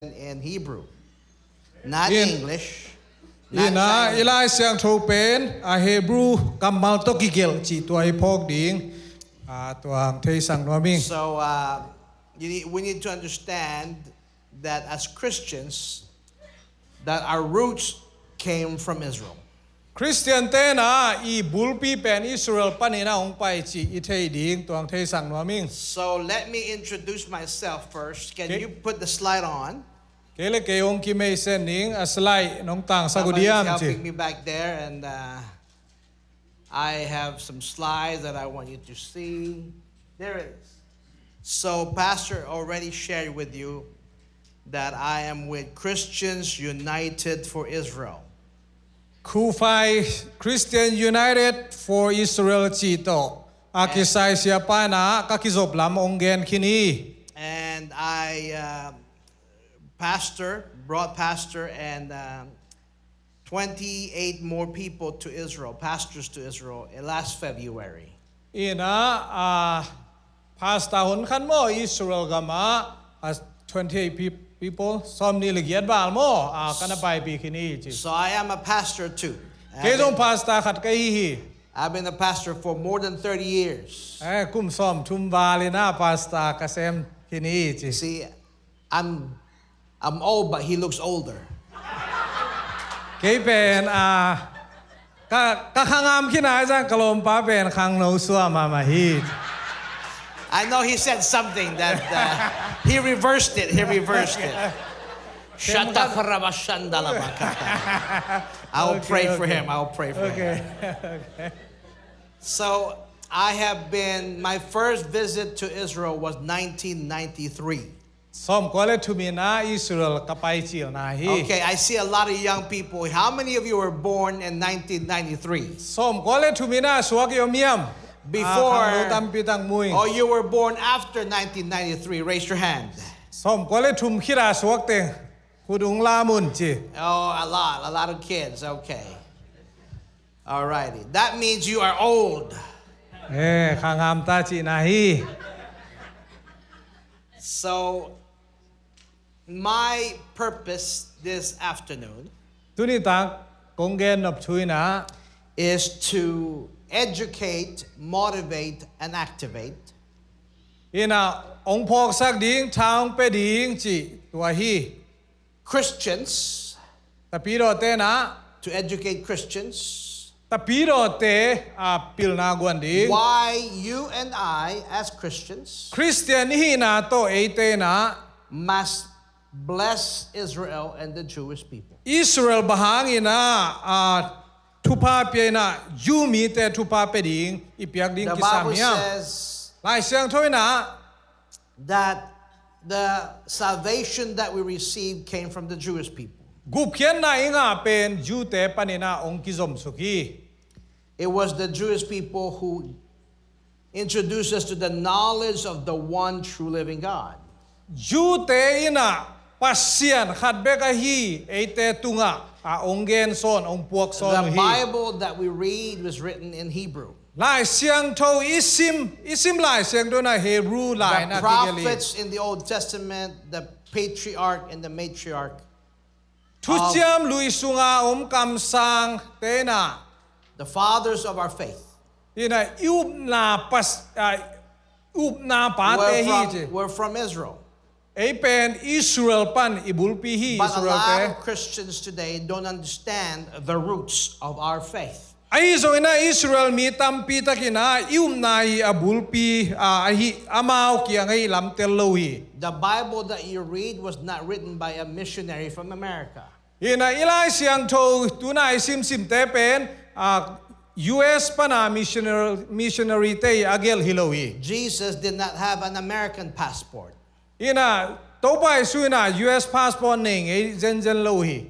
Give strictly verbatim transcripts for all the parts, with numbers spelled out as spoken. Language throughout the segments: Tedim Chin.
in Hebrew, not in English, not Chinese. I Lai Siangtho pen a Hebrew kammal tawh kigelh cih tua i phawk ding, ah, tua hong theisak nuam ing. So, uh, you need, we need to understand that as Christians, that our roots came from Israel. Khristian te in ah i bulpi pen Israel panin ah hong pai cih i thei ding, tua hong theisak nuam ing. So let me introduce myself first. Can you put the slide on? Kei le kei hong kimeisen ning, a slide nong tangsak uh diam ci. Somebody's helping me back there, and, uh, I have some slides that I want you to see. There it is. So Pastor already shared with you that I am with Christians United for Israel. Khufai Christian United for Israel cih tawh a kisai siapa in ah ka kizop lam hong gen khin hi. And I, uh, pastor, brought pastor and, um, twenty-eight more people to Israel, pastors to Israel, uh, last February. In ah, ah, pastor hun khat maw Israel gam ah, ah, twenty-eight peop-, people, sawmnih le giat val maw, ah, ka na paipih khin hi ci. So I am a pastor too. Kei zong pastor khat ka hi hi. I've been a pastor for more than thirty years. Eh, kum sawmthum val in ah pastor ka sem khin hi ci. See, I'm, I'm old, but he looks older. Kei pen, ah, ka, ka khangam khin a, zang ka lawmpa pen khangno suak mahmah hi. I know he said something that, uh, he reversed it. He revershed it. Shatakarabashandalabakata. I will pray for him. I will pray for him. So I have been, my first visit to Israel was nineteen ninety-three. Sawmkua le thum in ah Israel ka pai cilna hi. Okay, I see a lot of young people. How many of you were born in nineteen ninety-three? Sawmkua le thum in ah suak i om hiam? Before, ah, khangno tampi tak mu ing. Or you were born after nineteen ninety-three, raise your hand. Sawmkua le thum khit a suak teng khut hong lam un ci. Oh, a lot, a lot of kids. Okay. Alrighty. That means you are old. Eh, khangam ta cihna hi. So, my purpose this afternoon, tuni tak kong gen nop thu in ah, is to educate, motivate, and activate. In ah hong phawksak ding, tha hong pia ding cih tua hi. Christians, tapidawte in ah, to educate Christians, tapidawte, ah, pilna guan ding. Why you and I, as Christians, Khristian i hihna tawh eite in ah, must bless Israel and the Jewish people. Israel bang hang in ah, ah, thupha pia in ah, Jew mite thupha pia ding i piak ding kisam hiam? The Bible says, Lai Siangtho in ah, that the salvation that we received came from the Jewish people. Gupkhiatna i ngah pen Jew-te panin ah hong kizomsuk hi. It was the Jewish people who introduced us to the knowledge of the one true living God. Jew-te in ah Pasian khat bek ahi eite tungah, ah, hong gensawn, hong puaksawn uh hi. The Bible that we read was written in Hebrew. Lai Siangtho i sim, i sim Lai Siangtho in ah Hebrew lai in ah kigelh hi. The prophets in the Old Testament, the patriarch and the matriarch, Thuciam Lui sunga om kamsangte in ah, the fathers of our faith, in ah i upna pas-, ah, upna pate hi ci. Were from, were from Israel. Ei pen Israel pan i bulpi hi, Israel-te. But a lot of Christians today don't understand the roots of our faith. Ahi zongin ah Israel mi tampi tak in ah i upna hi a bulpi, ah, ahi, amau kiang ahi lam tel lo hi. The Bible that you read was not written by a missionary from America. In ah i Lai Siangtho tu-in ah i simsimte pen, ah, U S pan a missionary, missionary-te a gelh hi lo hi. Jesus did not have an American passport. In ah Topa Jesu in ah U S passport nei ngei zenzen lo hi.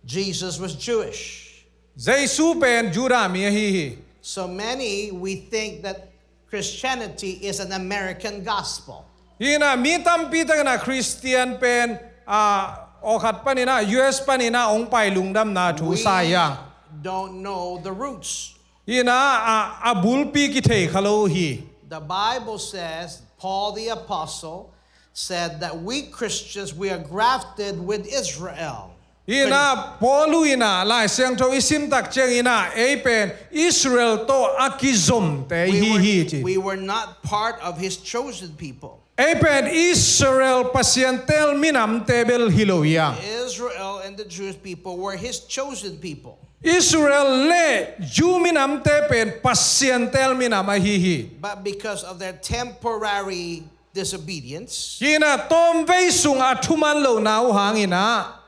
Jesus was Jewish. Jesu pen Judah mi ahi hi. So many, we think that Christianity is an American gospel. In ah mi tampi tak in ah Khristian pen, ah, awkhat panin ah, U S panin ah hong pai lungdamna thu sa hi hang. We don't know the roots. In ah, ah, a bulpi kithei kha lo hi. The Bible says, Paul the apostle said that we Christians, we are grafted with Israel. Hi in ah, Paul in ah Lai Siangtho i sim tak ciangin ah, ei pen Israel tawh a kizomte i hi hi ci. We were not part of his chosen people. Ei pen Israel Pasian teel minamte bel hi lo hi hang. Israel and the Jewish people were his chosen people. Israel le Jew minamte pen Pasian teel minam ahi hi. But because of their temporary disobedience. Hi in ah, tawmvei sung a thuman lohna uh hangin ah.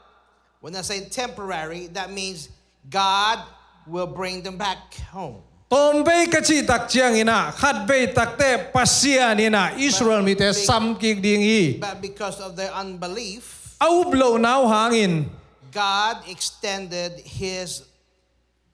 When I say temporary, that means God will bring them back home. Tawmvei ka cih tak ciangin ah, khatvei tak teh Pasian in ah Israel mite sam kik ding hi. But because of their unbelief, a up lohna uh hangin, God extended his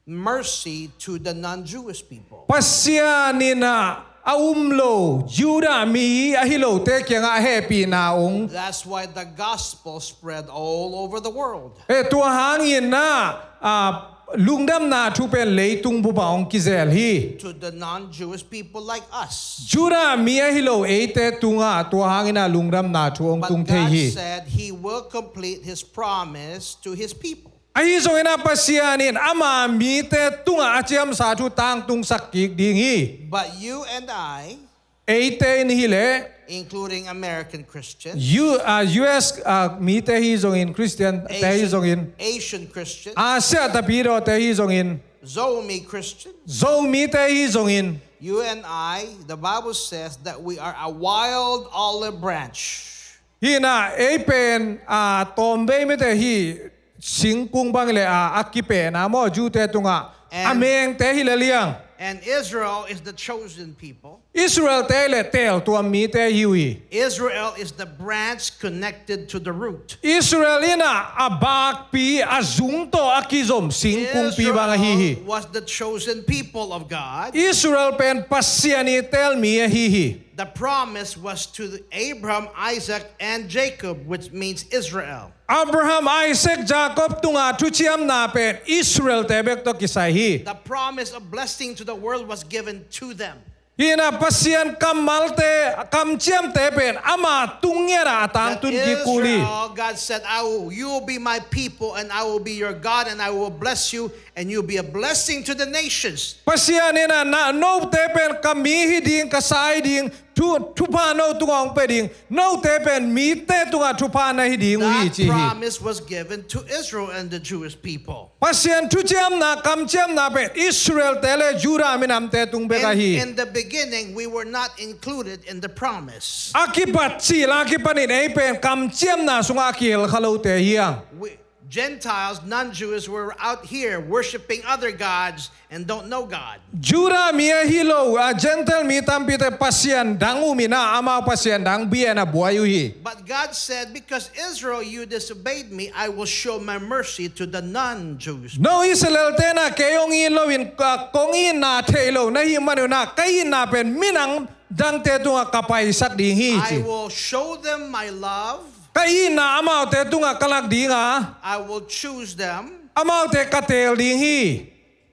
mercy to the non-Jewish people. Pasian in ah a um lo Judah mi ahi lote kiangah a hehpihna ong. That's why the gospel spread all over the world. Eh, tua hangin ah, ah, lungdamna thu pen leitung bup ah ong kizel hi. To the non-Jewish people like us. Judah mi ahi lo eite tungah tua hangin ah lungdamna thu ong tung thei hi. But God said he will complete his promise to his people. Ahi zongin ah Pasian in ama mite tungah a ciamsa thu tangtungsak kik ding hi. But you and I, eite in hi leh, including American Christians, U-, ah, U S, ah, mite hi zongin, Christian te hi zongin, Asian Christians, Asia tapidawte hi zongin, Zomi Christians, Zomite hi zongin, you and I, the Bible says that we are a wild olive branch. Hi in ah, ei pen, ah, tawmvei mite hi, singkung bang le, ah, a kipehna maw, Jew-te tungah a mengte hi lel hi hang. And Israel is the chosen people. Israel-te le teeltuam mite hi uh hi. Israel is the branch connected to the root. Israel in ah a bakpi, a zung tawh a kizom singkungpi bang ahi hi. Israel was the chosen people of God. Israel pen Pasian i teel mi ahi hi. The promise was to Abraham, Isaac, and Jacob, which means Israel. Abraham, Isaac, Jacob tungah thuciamna pen Israel-te bek tawh kisai hi. The promise of blessing to the world was given to them. Hi in ah Pasian kammalte, kamciamte pen ama tung ngiat ah a tangtun kik kul hi. Israel, God said, "I will, you will be my people, and I will be your God, and I will bless you, and you will be a blessing to the nations." Pasian in ah, na, note pen ka mi hi ding, ka sa hi ding, thu, thupha no tungah ong pia ding, note pen mite tungah thupha na hi ding uh hi ci hi. That promise was given to Israel and the Jewish people. Pasian thuciamna, kamciamna pen Israel-te le Judah minamte tung bek ahi. In, in the beginning, we were not included in the promise. A kipat cil a kipanin ei pen kamciamna sungah a kihel kha lote hi hang. We, Gentiles, non-Jews, were out here worshiping other gods and don't know God. Judah mi ahi lo, ah, Gentile mi tampite pasian dang um in ah, amau pasian dang bia in a buai uh hi. But God said, "Because Israel, you disobeyed me, I will show my mercy to the non-Jews." No Israel-te in ah kei hong it loin, ah, kong itna theih lo na hih manun ah, ka itna pen minam dangte tungah ka paisak ding hi ci. "I will show them my love." Ka itna amaute tungah ka lak ding a. "I will choose them." Amaute ka teel ding hi.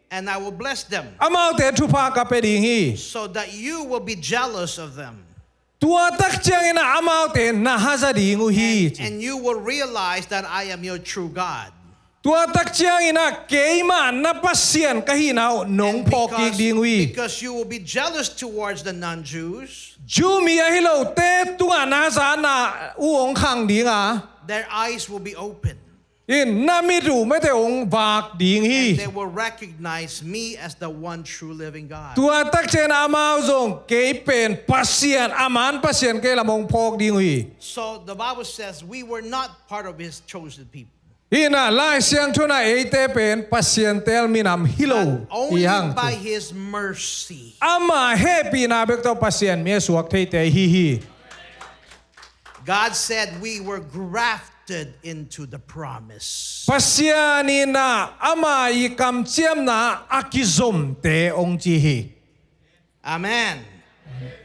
"And I will bless them." Amaute thupha ka pia ding hi. "So that you will be jealous of them." Tua tak ciangin ah amaute na haza ding uh hi ci. "And, and you will realize that I am your true God." Tua tak ciangin ah keimah na Pasian ka hihna uh nong phawk kik ding uh hi. "And because, because you will be jealous towards the non-Jews," Jew mi ahi lote tungah na hazatna uh hong khang ding a. "Their eyes will be open." In na mit uh mete hong vak ding hi. "And they will recognize me as the one true living God." Tua tak ciangin amau zong kei pen Pasian, a man Pasian ka hi lam hong phawk ding uh hi. So the Bible says we were not part of his chosen people. Hi in ah Lai Siangtho in ah eite pen Pasian teel minam hi lo. But only by his mercy. Ama hehpihna bek tawh Pasian mi a suak theite hi hi. God said we were grafted into the promise. Pasian in ah ama i kamciamna a kizomte hong ci hi. Amen.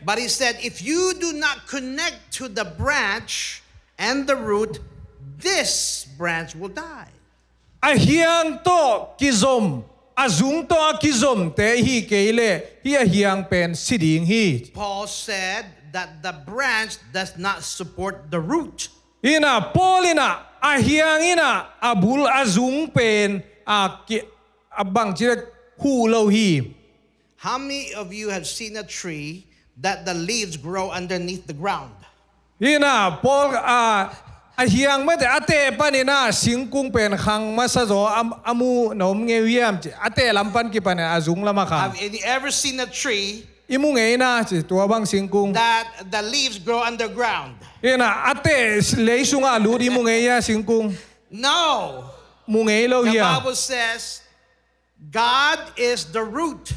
But he said, "If you do not connect to the branch and the root, this branch will die." A hiang tawh kizom, a zung tawh a kizomte hi kei leh hih a hiang pen si ding hi. Paul said, that the branch does not support the root. Ina Paul ina a hiang ina a bul a zung pen a ki a bang ci dek hu lo hi. How many of you have seen a tree that the leaves grow underneath the ground? Ina Paul a a hiang mate a teh pan ina singkung pen khang masa zaw a mu na om ngei uh hiam ci a teh lam pan kipan ina a zung lam a khang. Have you ever seen a tree I mu ngei na ci tua bang singkung. That the leaves grow underground? Ina a teh lei sungah lut i mu ngei a singkung. No. Mu ngei lo hia? The Bible says God is the root.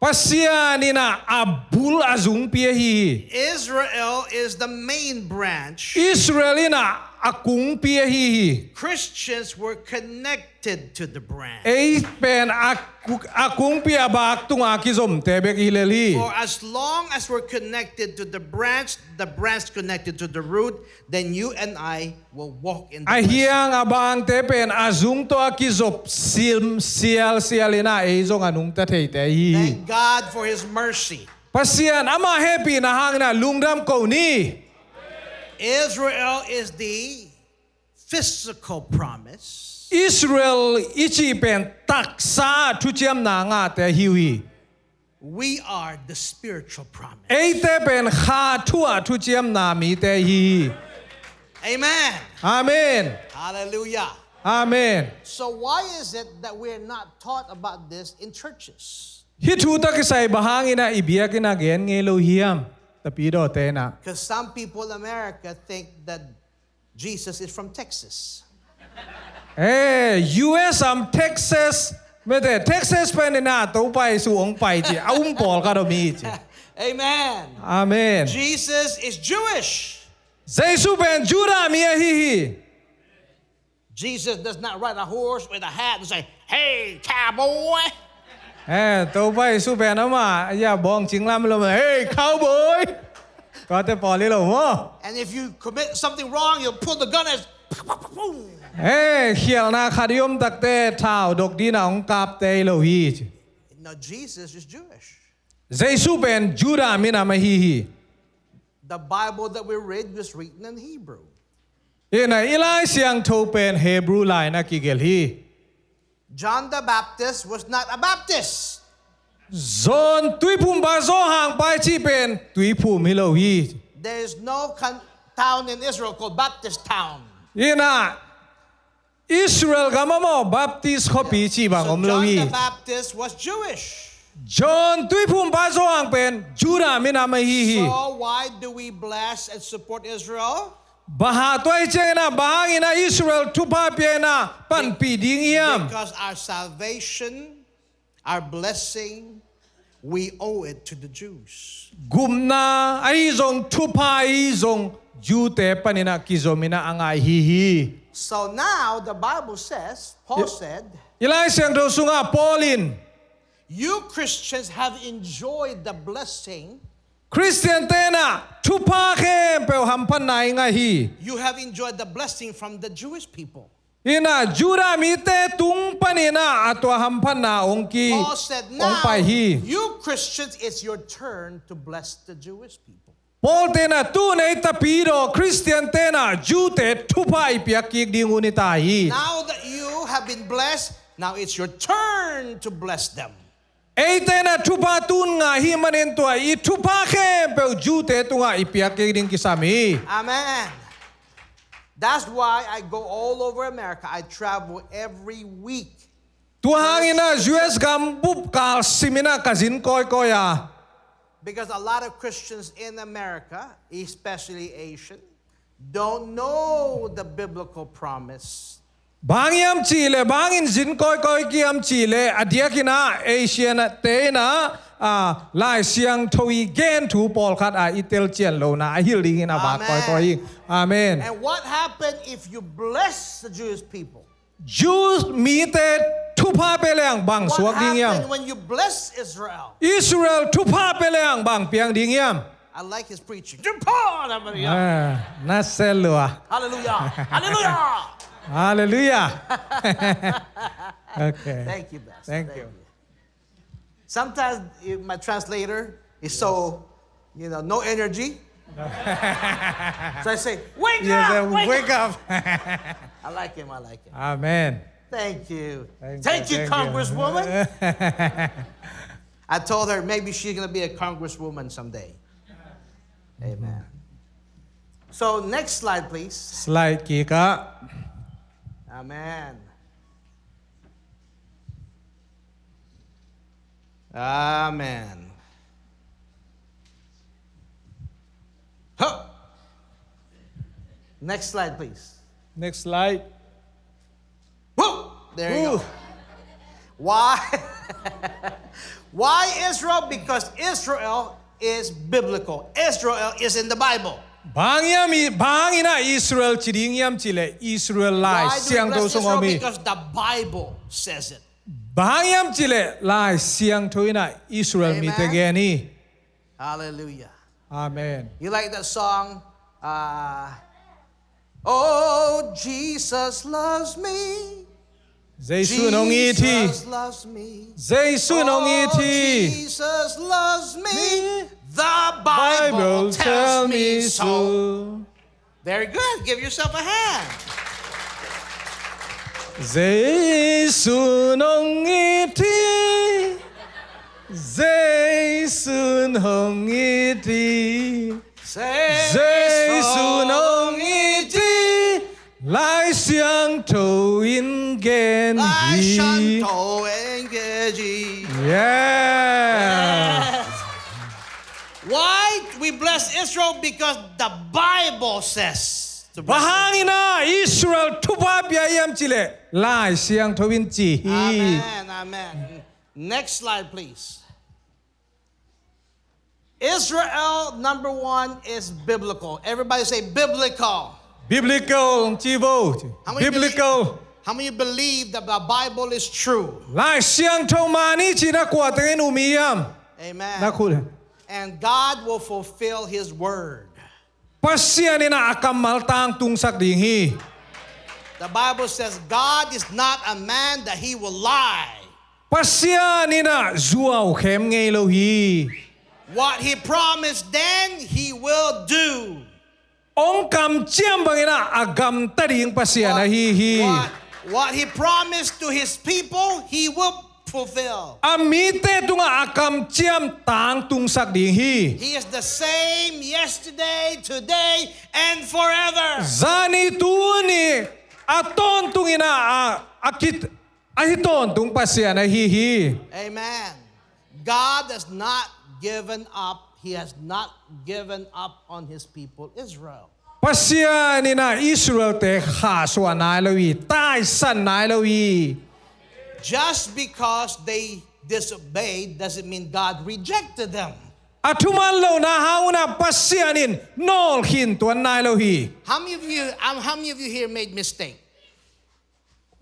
Pasian ina a bul a zungpi ahi hi. Israel is the main branch. Israel ina a kungpi ahi hi. Christians were connected to the branch. Ei pen a, a kungpi a bak tunga kizomte bek hi lel hi. For as long as we're connected to the branch, the branch connected to the root, then you and I will walk in the blessing. A hiang a bangte pen a zung tawh a kizop sim sial sial ina ei zong a nungta theite hi. Thank God for his mercy. Pasian ama hehpihna hang ina lungdam ko ni. Israel is the physical promise. Israel i cih pen taksa thuciamna ngahte hi uh hi. We are the spiritual promise. Eite pen kha thu ah thuciamna mite hi hi. Amen. Amen. Hallelujah. Amen. So why is it that we are not taught about this in churches? Hih thu tawh kisai bang hang ina i biakinn ah gen ngei lo hiam? Tapidawte ina. Because some people in America think that Jesus is from Texas. Eh, U S am Texas mate, Texas pen ina Topa Jesu hong pai ci a um pawlkhat om hi ci. Amen. Amen. Jesus is Jewish. Jesu pen Judah mi ahi hi. Jesus does not ride a horse with a hat and say, "Hey, cowboy." Eh, Topa Jesu pen ama ya bawng cinglam lo, "Hey, cowboy." Tuate pawl hi lo maw? And if you commit something wrong, you'll pull the gun and boom. Eh, khialna khat i om takte thau dok dina hong kapte hi lo hi. No, Jesus is Jewish. Jesu pen Judah minam ahi hi. The Bible that we read was written in Hebrew. Ina i Lai Siangtho pen Hebrew lai na kigelh hi. John the Baptist was not a Baptist. John Tuiphumpa Johan pai cih pen Tuiphum hi lo hi. There is no con- town in Israel called Baptist Town. Ina Israel gam ah maw Baptist khuapi cih bang om lo hi. So John the Baptist was Jewish. John Tuiphumpa Johan pen Judah minam ahi hi. So why do we bless and support Israel? Bang hang tua hi ciangin ah bang hangin ah Israel thupha pia in ah panpih ding hiam? Because our salvation, our blessing, we owe it to the Jews. Gupna ahi zong thupha ahi zong Jew-te panin ah kizom in ah a ngai hi hi. So now the Bible says, Paul said, i Lai Siangtho sungah Paul in, you Christians have enjoyed the blessing. Khristiante in ah thupha khempeuh hamphatna i ngah hi. You have enjoyed the blessing from the Jewish people. In ah Judah mite tung panin ah a tua hamphatna hong ki, hong pai hi. Paul said, now, you Christians, it's your turn to bless the Jewish people. Paul-te in ah tu-in ei tapidaw Khristiante in ah Jew-te thupha i piak kik ding uh hi ta hi. Now that you have been blessed, now it's your turn to bless them. Eite in ah thupha tu-in ngah ahih manin tua i thupha khempeuh Jew-te tungah i piak kik ding kisam hi. Amen. That's why I go all over America. I travel every week. Tua hangin ah U S gambup kalsim in ah ka zin kawikawi a. Because a lot of Christians in America, especially Asian, don't know the biblical promise. Bang hiam cih leh, bang hangin zin kawikawi ka hi hiam cih leh, a diakin ah Asian-te in ah, ah, Lai Siangtho i gen thu pawlkhat ah i telcian lohna a hilh dingin a vak kawikawi hi. Amen. And what happened if you bless the Jewish people? Jew mite thupha pia leng bang suak ding hiam? What happened when you bless Israel? Israel thupha pia leng bang piang ding hiam? I like his preaching. Thupha, hallelujah. Ah, na se lua. Hallelujah. Hallelujah. Hallelujah. Okay. Thank you, Pastor. Thank you. Sometimes, eh, my translator is so You know, no energy. So I say, "Wake up, wake up." I like him, I like him. Amen. Thank you. Thank you, Congresswoman. I told her maybe she's gonna be a congresswoman someday. Amen. So next slide, please. Slide kik ah. Amen. Amen. Huh. Next slide, please. Next slide. Woo! There you go. Why? Why Israel? Because Israel is biblical. Israel is in the Bible. Bang hang hiam i, bang hang in ah Israel ci ding hiam cih leh Israel Lai Siangtho sung om hi. Because the Bible says it. Bang hang hiam cih leh Lai Siangtho in ah Israel mite gen hi. Hallelujah. Amen. You like that song? Uh, "Oh, Jesus loves me." Jesu'n hong it hi. Jesus loves me. Jesu'n hong it hi. Oh, Jesus loves me. The Bible tells me so. Very good. Give yourself a hand. Jesu'n hong it hi. Jesu'n hong it hi. Jesu'n hong it hi. Lai Siangtho in gen hi. Lai Siangtho in gen hi. Yes. Why we bless Israel? Because the Bible says to bless Israel. Bang hang in ah Israel thupha pia hiam cih leh Lai Siangtho in ci hi. Amen, amen. Next slide, please. Israel, number one, is biblical. Everybody say biblical. Biblical, ci vo. Biblical. How many believe that the Bible is true? Lai Siangtho man hi ci-in ah kua teng in um hiam? Amen. Na khut. And God will fulfill his word. Pasian in ah a kammal tangtungsak ding hi. The Bible says God is not a man that he will lie. Pasian in ah zuaukhem ngei lo hi. What he promised then, he will do. Hong kamciam bangin ah a gamta ding Pasian ahi hi. What, what, what he promised to his people, he will fulfill. A mite tungah a kamciam tangtungsak ding hi. He is the same yesterday, today, and forever. Zani, tuni, a tawntungin ah a, a kit, ahi tawntung Pasian ahi hi. Amen. God has not given up. He has not given up on his people Israel. Pasian in ah Israel-te khahsuah nai lo hi, taisan nai lo hi. Just because they disobeyed doesn't mean God rejected them. A thuman lohna hang un ah Pasian in nawlkhin tuan nai lo hi. How many of you, um, how many of you here made mistake?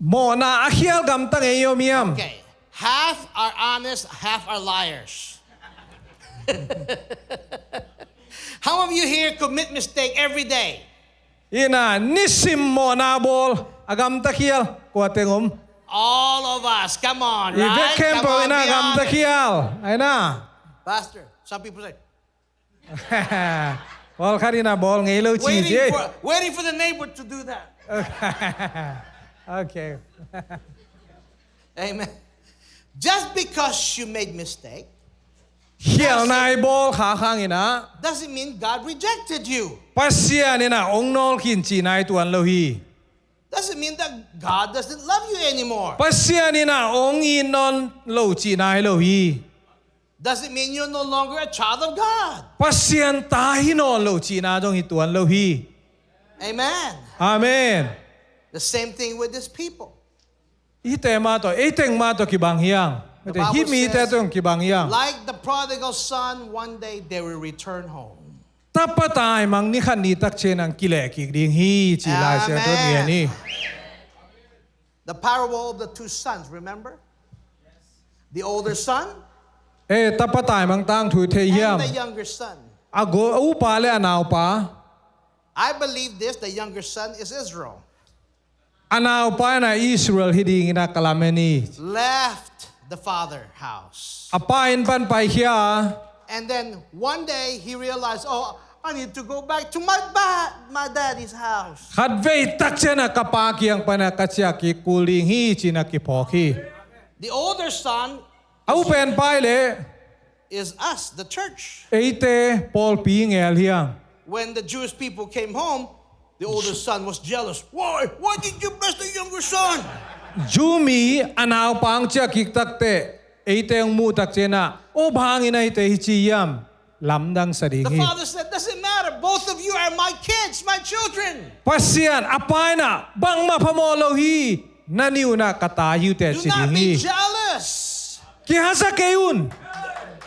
Mawhna a khial gamta ngei i om hiam? Okay. Half are honest, half are liars. How many of you here commit mistake every day? Ina, nisim mawhna bawl a gamta khial kua teng om? All of us. Come on, right? I bek khempeuh in ah gamta khial. Aina. Pastor, some people say, Pawlkhat in ah bawl ngei lo ci ci. Waiting for, waiting for the neighbor to do that. Okay. Amen. Just because you made mistake, khialna i bawl khak hangin ah, doesn't mean God rejected you. Pasian in ah hong nawlkhin cihna i tuan lo hi. Doesn't mean that God doesn't love you anymore. Pasian in ah hong it nawn lo cihna hi lo hi. Doesn't mean you're no longer a child of God. Pasian ta hi nawn lo cihna zong hi tuan lo hi. Amen. Amen. The same thing with these people. Hihte mah tawh, ei teng mah tawh kibang hi hang. Hih mite tawh kibang hi hang. Like the prodigal son, one day they will return home. Tapa taimang ni khat ni tak ciang hong kilehkik ding hi ci Lai Siangtho in gen hi. The parable of the two sons, remember? The older son. Eh, tapa taimang tangthu i thei hiam? And the younger son. A go, a upa le a naupa. I believe this, the younger son is Israel. A naupa in ah Israel hi dingin ah ka lamen hi. Left the father house. A pa inn pan paikhia a. And then one day he realized, "Oh, I need to go back to my ba-, my daddy's house." Khatvei tak ciangin ah ka pa kiang pana ka ciah kik kul ding hi ci-in ah kiphawk hi. The older son A upen pai le is us, the church. Eite pawlpi ngel hi hang. When the Jewish people came home, the older son was jealous. "Why? Why did you bless the younger son?" Jew mi a naupang ciah kik takteh eite hong muh tak ciangin ah, "Aw, bang hangin ah hihte hi ci hiam?" Lamdang sa ding hi. The father said, "Doesn't matter. Both of you are my kids, my children." Pasian, a pa in ah, "Bangmah phamawh lo hi. Na nih un ah ka ta hi uh teh," ci ding hi. Do not be jealous. Kihazat kei un.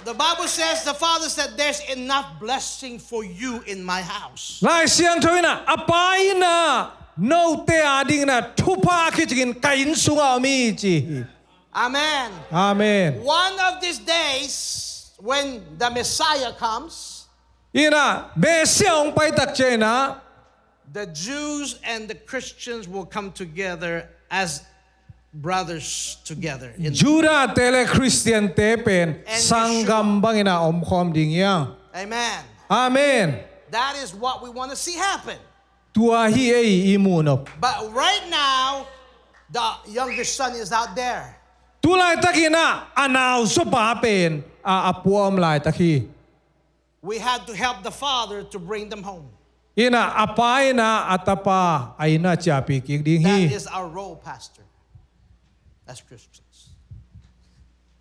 The Bible says, the father said, "There's enough blessing for you in my house." Lai Siangtho in ah, "A pa in ah note adingin ah thupha khit ciangin ka inn sungah om hi," ci hi. Amen. Amen. One of these days, when the Messiah comes, in ah, Messiah hong pai tak ciangin ah, the Jews and the Christians will come together as brothers together. Judah-te le Khristian-te pen sanggam bangin ah omkhawm ding hi hang. Amen. Amen. That is what we want to see happen. Tua hi ei i muh nop. But right now, the younger son is out there. Tu laitakin ah a nauzaw pa pen a, a pua om laitak hi. We had to help the father to bring them home. In ah, a pa in ah a tapa a inn ah ciahpih kik ding hi. That is our role, Pastor, as Christians.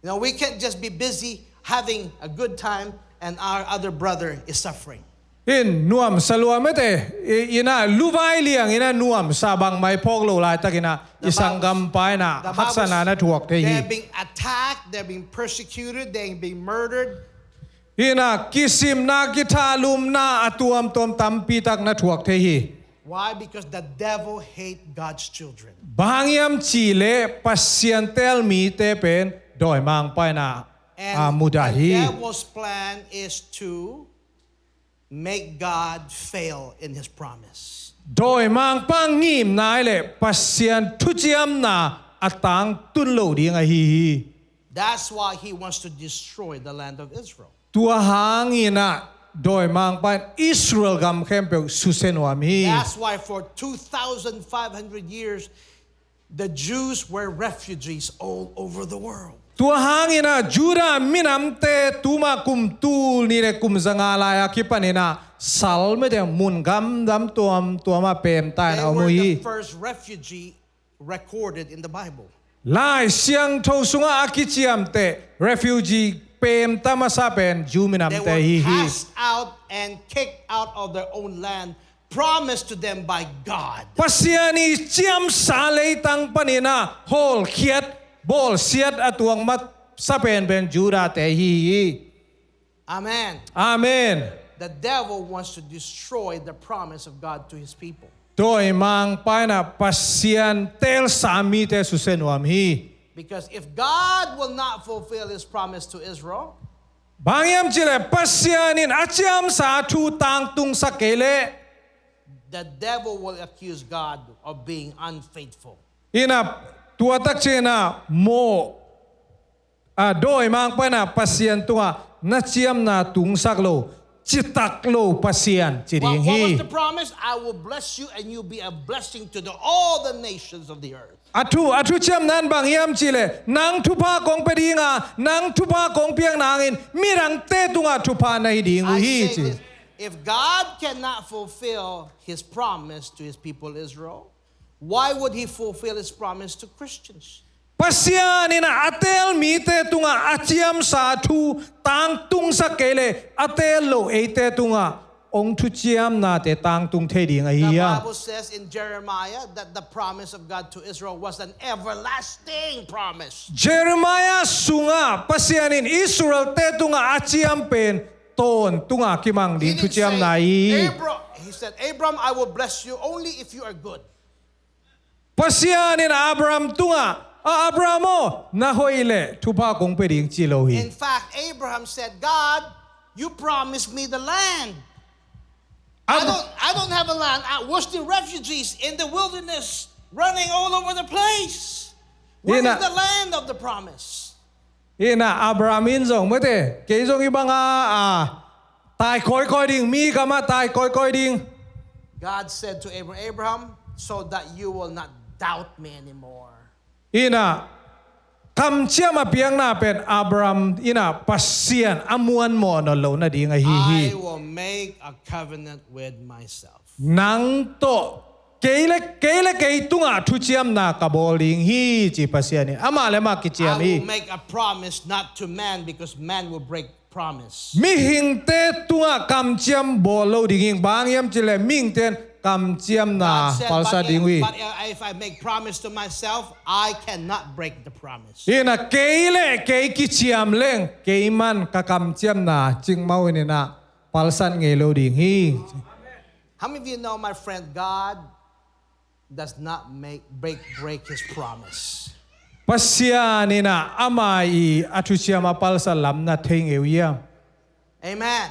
You know, we can't just be busy having a good time and our other brother is suffering. In nuamsa lua mate, i, in ah luvai liangin ah nuamsa bangmah i phawk loh laitakin ah, i sanggam pa in ah haksatna na thuak thei hi. They're being attacked, they're being persecuted, they're being murdered. In ah kisimna, kithalumna a tuamtuam tampi tak na thuak thei hi. Why? Because the devil hate God's children. Bang hang hiam cih leh Pasian teel mite pen dawimangpa in ah, and ah, mudah hi. The devil's plan is to make God fail in his promise. Dawimangpa ngimna hi leh Pasian thuciamna a tangtun loh ding ahi hi. That's why he wants to destroy the land of Israel. Tua hangin ah dawimangpa in Israel gam khempeuh susia nuam hi. That's why for two thousand five hundred years, the Jews were refugees all over the world. Tua hangin ah Judah minamte tuma kum tul nih le kum zanga lai a kipanin ah salmite mun gamdam tuamtuam ah pemta in a om uh hi. They were the first refugee recorded in the Bible. Lai Siangtho sungah a kiciamteh refugee pemta masa pen Jew minamte hi hi. They were cast out and kicked out of their own land, promised to them by God. Pasian i ciamsa leitang panin ah hawlkhiat, bawlsiat a tuak masa penpen Judahte hi hi. Amen. Amen. The devil wants to destroy the promise of God to his people. Dawimangpa in ah Pasian teelsa mite susia nuam hi. Because if God will not fulfill his promise to Israel, bang hiam cih leh Pasian in a ciamsa thu tangtungsak kei leh, the devil will accuse God of being unfaithful. In ah tua tak ciangin ah mawh, ah, dawimangpa in ah Pasian tungah na ciamna tungsak lo, citak lo Pasian ci ding hi. What, what was the promise? "I will bless you and you'll be a blessing to the, all the nations of the earth." A thu, a thuciamna in bang hiam cih leh, nang thupha kong pia ding a, nang thupha kong piak nangin midangte tungah thupha na hi ding uh hi ci. I say this, if God cannot fulfill his promise to his people Israel, why would he fulfill his promise to Christians? Pasian in ah a teel mite tungah a ciamsa thu tangtungsak kei leh a teel lo eite tungah hong thuciamnate tangtung thei ding ahi hiam? The Bible says in Jeremiah that the promise of God to Israel was an everlasting promise. Jeremiah sungah Pasian in Israelte tungah a ciam pen tawntungah kimang ding thuciamna hi hi. He didn't say, "Abra-," he said, "Abram, I will bless you only if you are good." Pasian in Abraham tungah, "A Abraham aw, na hoih leh thupha kong pia ding," ci lo hi. In fact, Abraham said, "God, you promised me the land. I don't, I don't have a land. I, we're still refugees in the wilderness, running all over the place. Where is the land of the promise?" Hi na, Abraham in zong mate, kei zong i banga a tai kawikawi ding, mi gamah tai kawikawi ding. God said to Abraham, "Abraham, so that you will not doubt me anymore." Hi na, kamciam a piakna pen Abraham in a Pasian a muanmawh nawn lo nading ahi hi. I will make a covenant with myself. Nang tawh kei le, kei le kei tungah thuciamna ka bawl ding hi, ci Pasian in. Amah le amah kiciam hi. I will make a promise not to man because man will break promise. Mihingte tungah kamciam bawl lo ding hi. Bang hiam cih leh mihingte in kamciamna palsat ding uh hi. But if I make promise to myself, I cannot break the promise. Hi na, kei le kei kiciam leng, kei man ka kamciamna cikmah in a palsat ngei lo ding hi. How many of you know, my friend, God does not make, break, break his promise? Pasian in a ama i a thuciam a palsat lam na thei ngei uh hiam? Amen.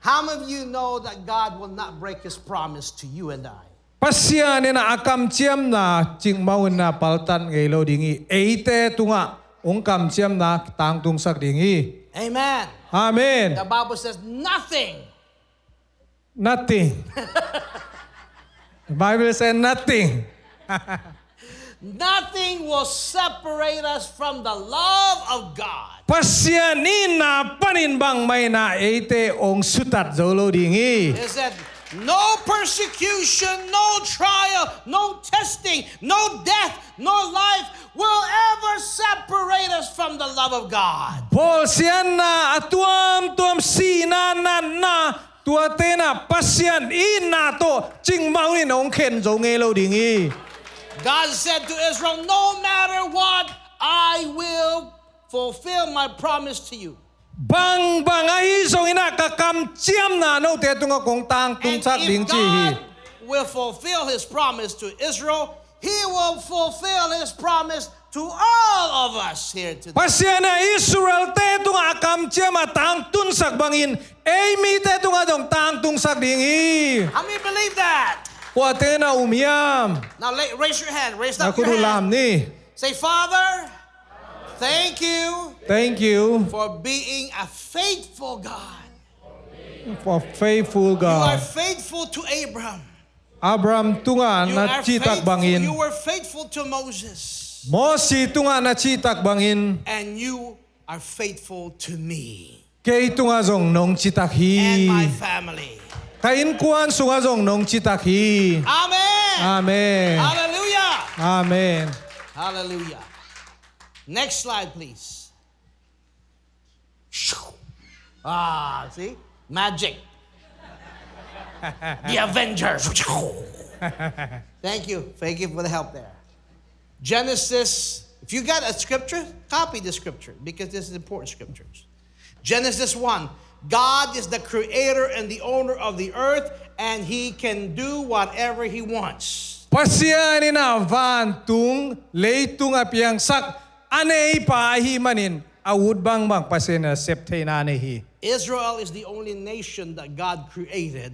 How many of you know that God will not break his promise to you and I? Pasian in a a kamciamna cikmah in a paltat ngei lo ding hi. Eite tungah hong kamciamna tangtungsak ding hi. Amen. Amen. The Bible says nothing. Nothing. The Bible says nothing. Nothing will separate us from the love of God. Pasian i na panin bangmah in a eite hong sutat zo lo ding hi. He said, "No persecution, no trial, no testing, no death, no life will ever separate us from the love of God." Bawlsiatna a tuamtuam, sihna, natna, tuate in a Pasian i na tawh cikmah in hong khen zo ngei lo ding hi. God said to Israel, "No matter what, I will fulfill my promise to you." Bangbang ahi zongin a ka kamciamna note tungah kong tangtungsak ding ci hi. And if God will fulfill his promise to Israel, he will fulfill his promise to all of us here today. Pasian in a Israel-te tungah a kamciam a tangtunsak bangin ei mite tungah zong tangtunsak ding hi. How many believe that? Kuate in a um hiam? Now la-, raise your hand. Raise up your hand. Na khut uh lam ni. Say, "Father, thank you, thank you, for being a faithful God. For faithful God. You are faithful to Abraham. Abraham tungah na citak bangin. You are faithful, you were faithful to Moses. Mosi tungah na citak bangin. And you are faithful to me. Kei tungah zong nong citak hi. And my family. Ka innkuan sungah zong nong citak hi." Amen. Amen. Hallelujah. Amen. Hallelujah. Next slide, please. Ah, see? Magic. The Avengers. Thank you. Thank you for the help there. Genesis, if you got a scripture, copy the scripture because this is important scriptures. Genesis one, God is the creator and the owner of the earth, and he can do whatever he wants. Pasian in a vantung, leitung a piangsak, a neipa ahih manin, a ut bangbang Pasian in a sep theihna nei hi. Israel is the only nation that God created.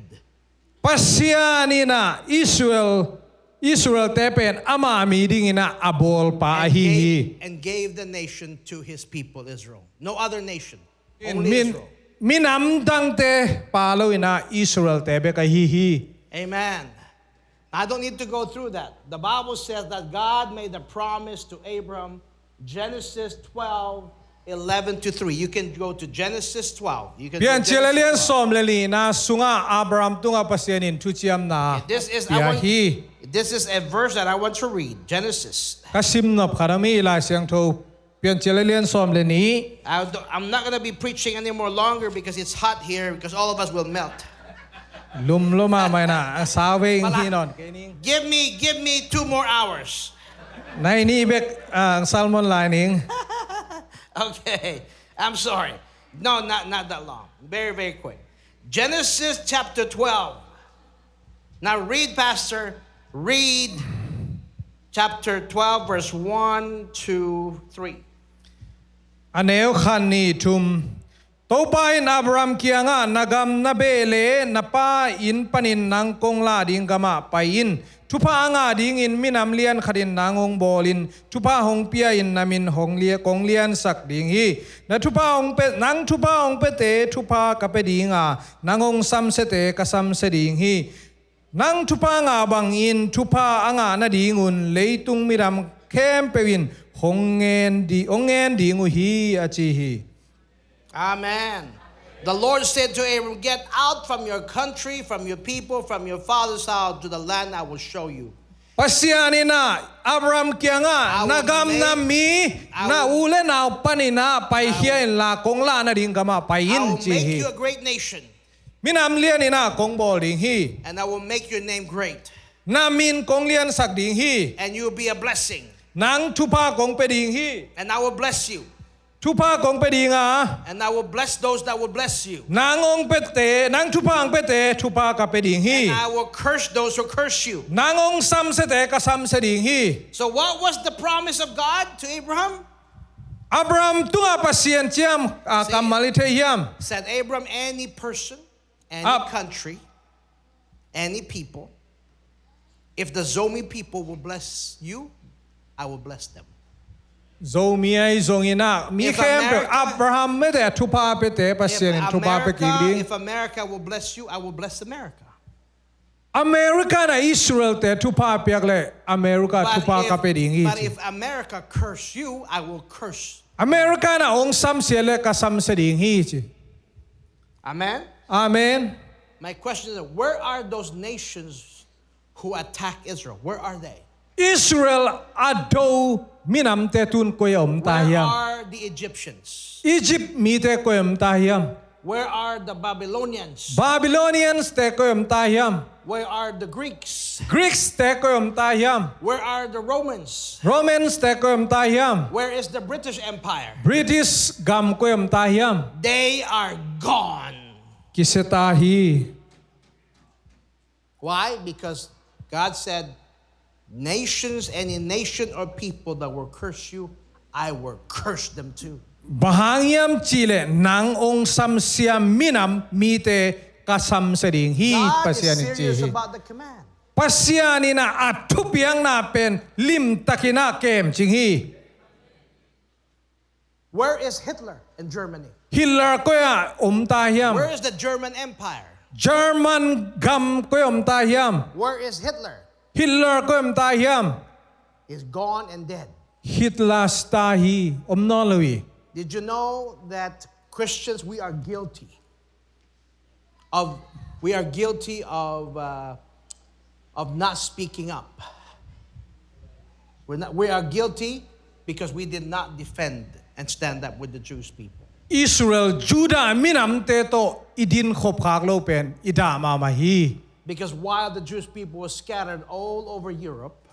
Pasian in a Israel, Israel-te pen ama mi dingin a a bawlpa ahi hi. And gave, and gave the nation to his people Israel. No other nation. Only Israel. Minam dangte pa lo in a Israel-te bek ahi hi. Amen. I don't need to go through that. The Bible says that God made a promise to Abraham, Genesis twelve, eleven to three. You can go to Genesis twelve. You can go Piancil a lian sawm le lina sungah Abraham tungah Pasian in thuciamna pia hi. This is a verse that I want to read. Genesis. Ka sim nop khat om hi, Lai Siangtho Piancil a lian sawm le nih. I don't, I'm not gonna be preaching any more longer because it's hot here, because all of us will melt. Lumlum a mai na, a sau ve ing hi nawn kei ning. Give me, give me two more hours. Nai nih bek, ah, salmon lai ning. Okay, I'm sorry. No, not, not that long. Very, very quick. Genesis chapter twelve. Now read, Pastor. Read chapter twelve, verse one, two, three. A neu khat, nih, thum. Topa in Abraham kiangah, "Na gam, na beh le na pa inn panin nang kong lah ding gamah pai in. Thupha a ngah dingin minam lian khatin nang hong bawlin, thupha hong pia-in na min hong lia-, kong liansak ding hi. Na thupha hong pia, nang thupha hong piate thupha ka pia ding a, nang hong samsiate ka samsia ding hi. Nang thupha ngah bangin thupha a ngah nadingun leitung minam khempeuh in hong ngen di-, hong ngen ding uh hi, a ci hi. Amen. The Lord said to Abram, "Get out from your country, from your people, from your father's house, to the land I will show you." Pasian in ah Abraham kiangah, "Na gam, na mi, na u le nau panin ah paikhia inla, kong lah nading gamah pai in," ci hi. I will make you a great nation. Minam lian in ah kong bawl ding hi. And I will make your name great. Na min kong liansak ding hi. And you will be a blessing. Nang thupha kong pia ding hi. And I will bless you. Thupha kong pia ding a. And I will bless those that will bless you. Nang hong piate, nang thupha hong piate thupha ka pia ding hi. And I will curse those who curse you. Nang hong samsiate ka samsia ding hi. So what was the promise of God to Abraham? Abraham tungah Pasian ciam, ah, kammal i thei hiam? Said, "Abram, any person, any country, any people, if the Zomi people will bless you, I will bless them." Zomi ahi zongin ah mi khempeuh, Abraham mete thupha piate Pasian in thupha pia kik ding. If America will bless you, I will bless America. America in ah Israel-te thupha piak leh America thupha ka pia ding hi, ci. But if America curse you, I will curse. America in ah hong samsia leh ka samsia ding hi, ci. Amen? Amen. My question is, where are those nations who attack Israel? Where are they? Israel a do minamte tun koi a om ta hiam? Where are the Egyptians? Egypt mite koi a om ta hiam? Where are the Babylonians? Babylonians-te koi a om ta hiam? Where are the Greeks? Greeks-te koi a om ta hiam? Where are the Romans? Romans-te koi a om ta hiam? Where is the British Empire? British gam koi a om ta hiam? They are gone. Kisia ta hi. Why? Because God said, "Nations, any nation or people that will curse you, I will curse them too." Bang hang hiam cih leh nang hong samsia minam mite ka samsia ding hi, Pasian in ci hi. God is serious about the command. Pasian in ah a thupiakna pen limtakin ah kemcing hi. Where is Hitler in Germany? Hitler koi ah om ta hiam? Where is the German Empire? German gam koi ah om ta hiam? Where is Hitler? Hitler koi ah om ta hiam? He's gone and dead. Hitler sia hi, om nawn lo hi. Did you know that Christians, we are guilty of, we are guilty of, uh, of not speaking up. We're not, we are guilty because we did not defend and stand up with the Jewish people. Israel, Judah minamte tawh i dinkhop khak lo pen i dah mahmah hi. Because while the Jewish people were scattered all over Europe,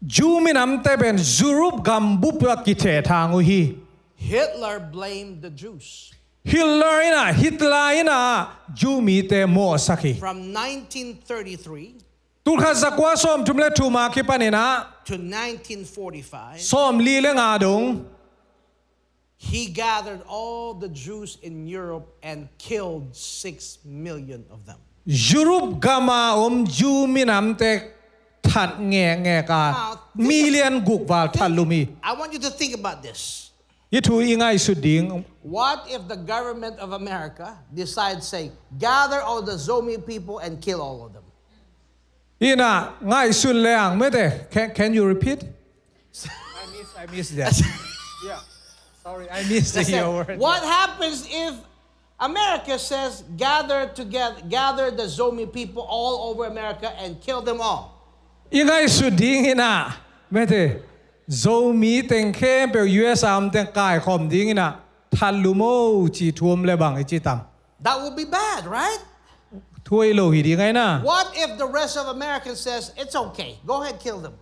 Jew minamte pen Europe gambup ah kithehthang uh hi. Hitler blamed the Jews. Hitler in ah, Hitler in ah Jew mite mawhsak hi. From nineteen thirty-three, tulkhat zakua sawmthum le thum a kipan in ah, to nineteen forty-five, sawmli le nga dong, he gathered all the Jews in Europe and killed six million of them. Europe gam a om Jew minamte that ngekngek a, million guk val that lum hi. I want you to think about this. Hih thu i ngaihsut ding. What if the government of America decides, say, "Gather all the Zomi people and kill all of them"? In ah ngaihsun leng mete. Can, can you repeat? I miss, I miss that. Yeah. Sorry, I missed your word. What happens if America says, "Gather together, gather the Zomi people all over America and kill them all"? I ngaihsut ding in ah, mete, Zomi teng khempeuh, U S A om teng kaikhawm ding in ah, that lum o ci thu om le bang i ci tam? That would be bad, right? Thu hoih lo hi ding a, in ah. What if the rest of Americans says, "It's okay, go ahead, kill them"?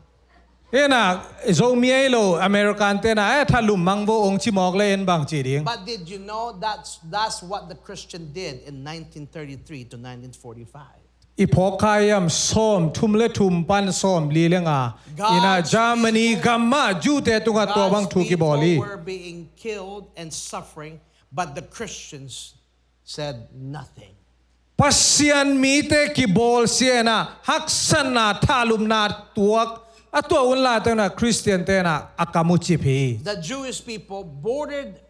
In ah, Zomi ahi lo American te in ah, "Eh, that lum mang vo," hong ci mawk le in bang ci ding? But did you know that's, that's what the Christian did in nineteen thirty-three to nineteen forty-five? I phawk kha hiam, sawmthum le thum pan sawmli le nga in ah Germany gam ah Jew te tungah tua bang thu kibawl hi. God's people were being killed and suffering, but the Christians said nothing. Pasian mite kibawlsia in ah haksatna, thahlupna tuak a tuah un lai teng in ah Khristian te in ah a kam uh cip hi. The Jewish people boarded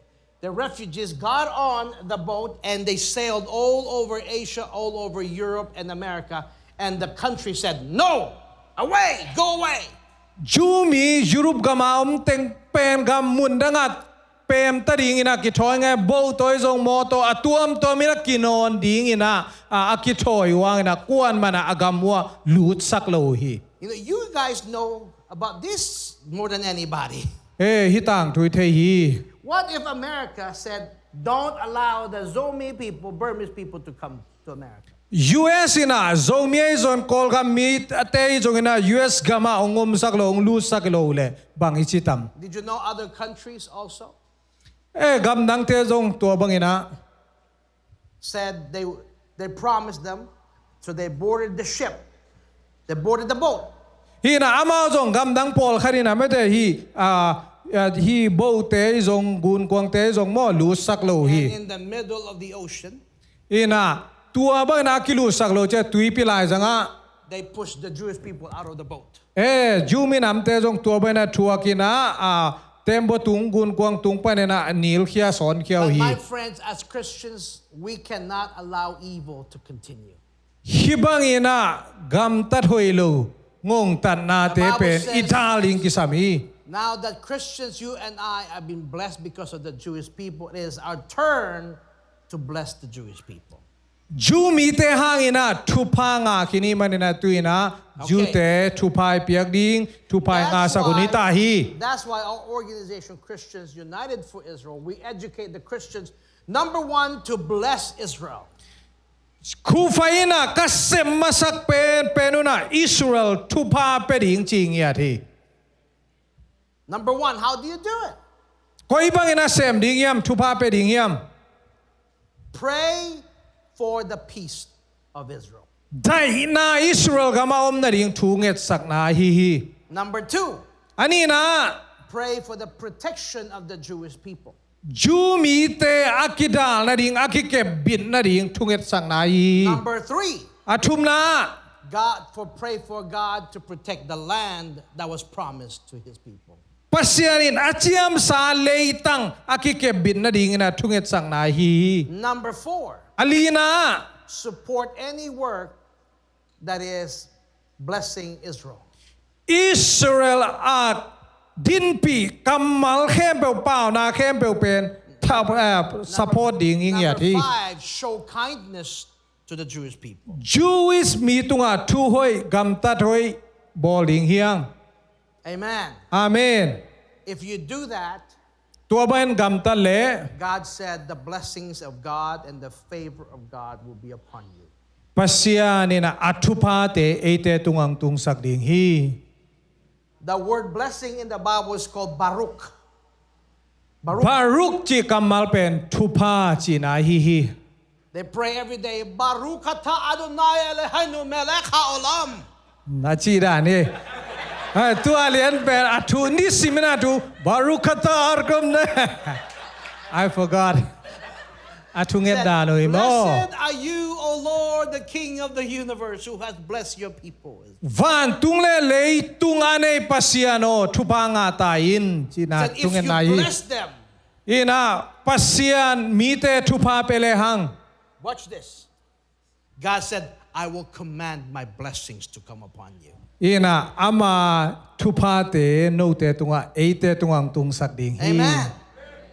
the refugees, got on the boat, and they sailed all over Asia, all over Europe and America. And the country said, "No! Away! Go away!" Jew mi Europe gam a om teng pen gam mun dang ah pem ta ding in ah kithawi ngai, boat tawh zong mawtaw a tuamtuam in ah kinawn ding in ah a kithawi uh hang in ah kuaman ah a gam uh ah lutsak lo uh hi. You know, you guys know about this more than anybody. Eh, hih tangthu i thei hi. What if America said, "Don't allow the Zomi people, Burmese people to come to America"? U S in ah Zomi ahi zong Kawlgam mite ahi zong in ah U S gam ah hong omsak lo, hong lutsak lo uh leh bang i ci tam? Did you know other countries also Eh, gam dangte zong tua bang in ah said they, they promised them, so they boarded the ship. They boarded the boat. Hi in ah amau zong gam dang pawlkhat in ah mete hi, ah, ah, hi boat te zong, gunkuang te zong maw lutsak lo uh hi. And in the middle of the ocean, Hi in ah tua bang in ah kilutsak lo uh ciang tuipi laizang ah they pushed the Jewish people out of the boat. Eh, Jew minamte zong tua bang in ah thuak in ah, ah, tembaw tung, gunkuang tung pan in ah nilkhia, sawnkhia uh But hi. My friends, as Christians, we cannot allow evil to continue. Hih bang in ah gamtat hoih lo, ngongtatnate pen i dal ding kisam hi. Now that Christians, you and I, have been blessed because of the Jewish people, it is our turn to bless the Jewish people. Jew mite hang in ah thupha ngah khin i hih man in ah tu in ah Jew te thupha i piak ding, thupha i ngahsak uh hi ta hi. That's why our organization, Christians United for Israel, we educate the Christians, number one, to bless Israel. Khufai in ah ka sem masak pen pen un ah Israel thupha pia ding ci ngiat hi. Number one, how do you do it? Koi bang in ah sem ding hiam, thupha pia ding hiam? Pray for the peace of Israel. Daihna Israel gam ah om nading thu ngetsakna ahi hi. Number two, A nihna, pray for the protection of the Jewish people. Jew mite a kidal nading, a kikepbit nading thu ngetsakna ahi hi. Number three, A thumna, God for pray for God to protect the land that was promised to his people. Pasian in a ciamsa leitang a kikepbit nading in ah thu ngetsakna ahi hi. Number four, A lina, support any work that is blessing Israel. Israel a dinpih kammal khempeuh, pauna khempeuh pen tha-, eh, support ding i ngiat hi. Number five, show kindness to the Jewish people. Jewish mi tungah thu hoih, gamtat hoih bawl ding hi hang. Amen. Amen. If you do that, Tua bangin gamtat leh, God said, "The blessings of God and the favor of God will be upon you." Pasian in a thuphate eite tungah tungsak ding hi. The word blessing in the Bible is called Baruch. Baruch. Baruch cih kammal pen thupha cihna ahi hi. They pray every day, "Baruch atah Adonai Eloheinu melech haolam." Na cih dan hi. Hai, tua lian pen a thu, nisimin a thu, Baruch atah Adonai. I forgot. A thu nget dan uh hi maw. Blessed are you, O Lord, the King of the universe, who has blessed your people. Vantung le leitung a nei Pasian aw, thupha ngah ta in, cihna thu ngetna hi. Said, if you bless them, in a Pasian mite thupha pia lehang. Watch this. God said, "I will command my blessings to come upon you." In a ama thuphate note tungah, eite tungah tungsak ding hi. Amen.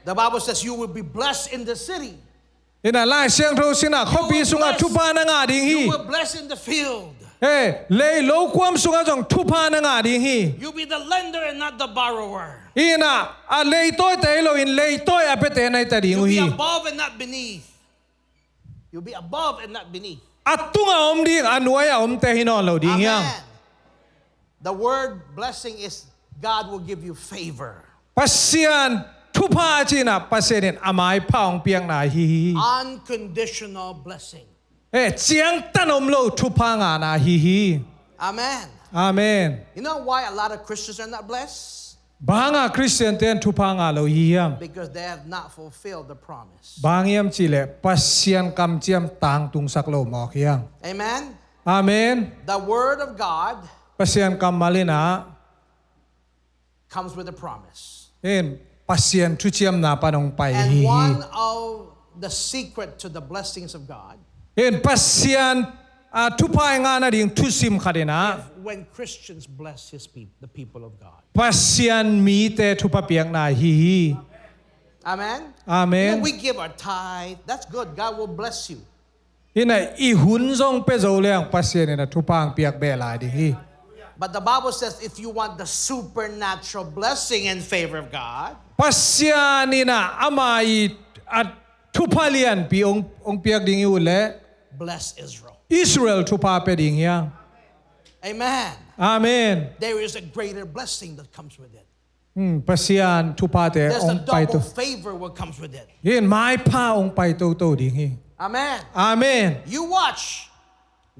The Bible says, "You will be blessed in the city." In a Lai Siangtho sinah, khuapi sungah thupha na ngah ding hi. You will bless in the field. He, lei lo kuam sungah zong thupha na ngah ding hi. You'll be the lender and not the borrower. In a, a leitawite hi lo in, leitawi a piate na hi ta ding uh hi. You'll be above and not beneath. You'll be above and not beneath. A tungah om ding, a nuai a omte hi nawn lo ding hiam. Amen. The word blessing is God will give you favor. Pasian thupha cihna, Pasian in a maipha hong piakna ahi hi. Unconditional blessing. Eh, ciangtan om lo thupha ngahna ahi hi. Amen. Amen. You know why a lot of Christians are not blessed? Bang hanga Khristian ten thupha ngah lo hi hiam? Because they have not fulfilled the promise. Bang hiam cihleh Pasian kamciam tangtungsak lo mawk hiam? Amen. Amen. The word of God, Pasian kammal in ah, comes with a promise. In Pasian thuciamna pan hong pai hi hi. And one of the secret to the blessings of God, in Pasian, ah, thupha i ngah nading thusim khat in ah, if when Christians bless his peop-, the people of God, Pasian mite thupha piakna hi hi. Amen. Amen. You know, we give our tithe. That's good. God will bless you. In ah i hun zong pia zo leng Pasian in ah thupha hong piak beh lai ding hi. But the Bible says if you want the supernatural blessing and favor of God, Pasian in ah ama i, a, thupha lianpi hong, hong piak ding i ut leh, bless Israel. Israel thupha pia ding hi hang. Amen. Amen. There is a greater blessing that comes with it. Hmm, Pasian thuphate hong pai to. There's a double favor what comes with it. In maipha hong pai toto ding hi. Amen. Amen. You watch,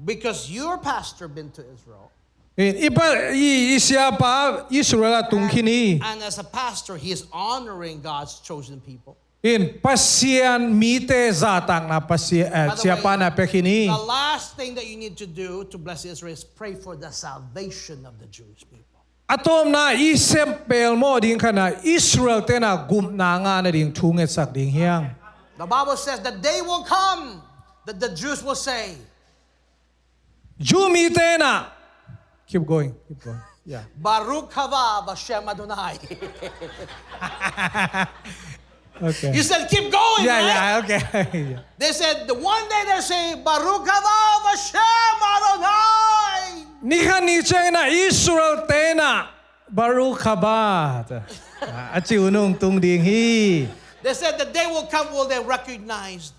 because your pastor been to Israel. In i pa, i, i siapa Israel ah tung khin hi. And, and as a pastor, he is honoring God's chosen people. In Pasian mite zahtakna Pasian, eh, siapa na pia khin hi. By the way, the last thing that you need to do to bless Israel is pray for the salvation of the Jewish people. A tawpna i sep pelmawh ding khat in ah Israel ten ah gupna ngah nading thu ngetsak ding hi hang. The Bible says the day will come that the Jews will say, Jew mite in ah, keep going, keep going. Yeah. Baruch haba Hashem Adonai. Okay. You said, "Keep going," right? Yeah, okay. Yeah. They said, the one day they say, "Baruch haba Hashem Adonai." Ni khat ni ciangin ah Israel ten ah, "Baruch haba," a ci uh hong tung ding hi. They said the day will come will they recognize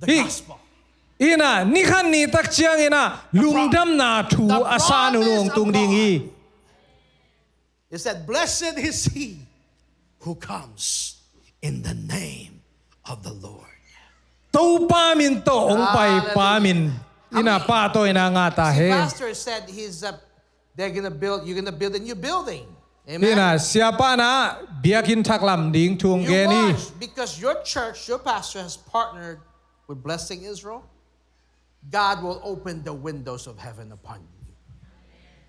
the gospel. In ah, ni khat ni tak ciangin ah, lungdamna thu a san uh hong tung ding hi. He said, "Blessed is he who comes in the name of the Lord." Topa min tawh hong pai pa min in ah pahtawina ngah ta hen. See, pastor said he's, uh, they're gonna build, you're gonna build a new building. Amen. In ah siapa in ah biakinn thak lam ding thu hong gen hi. You watch, because your church, your pastor has partnered with Blessing Israel. God will open the windows of heaven upon you.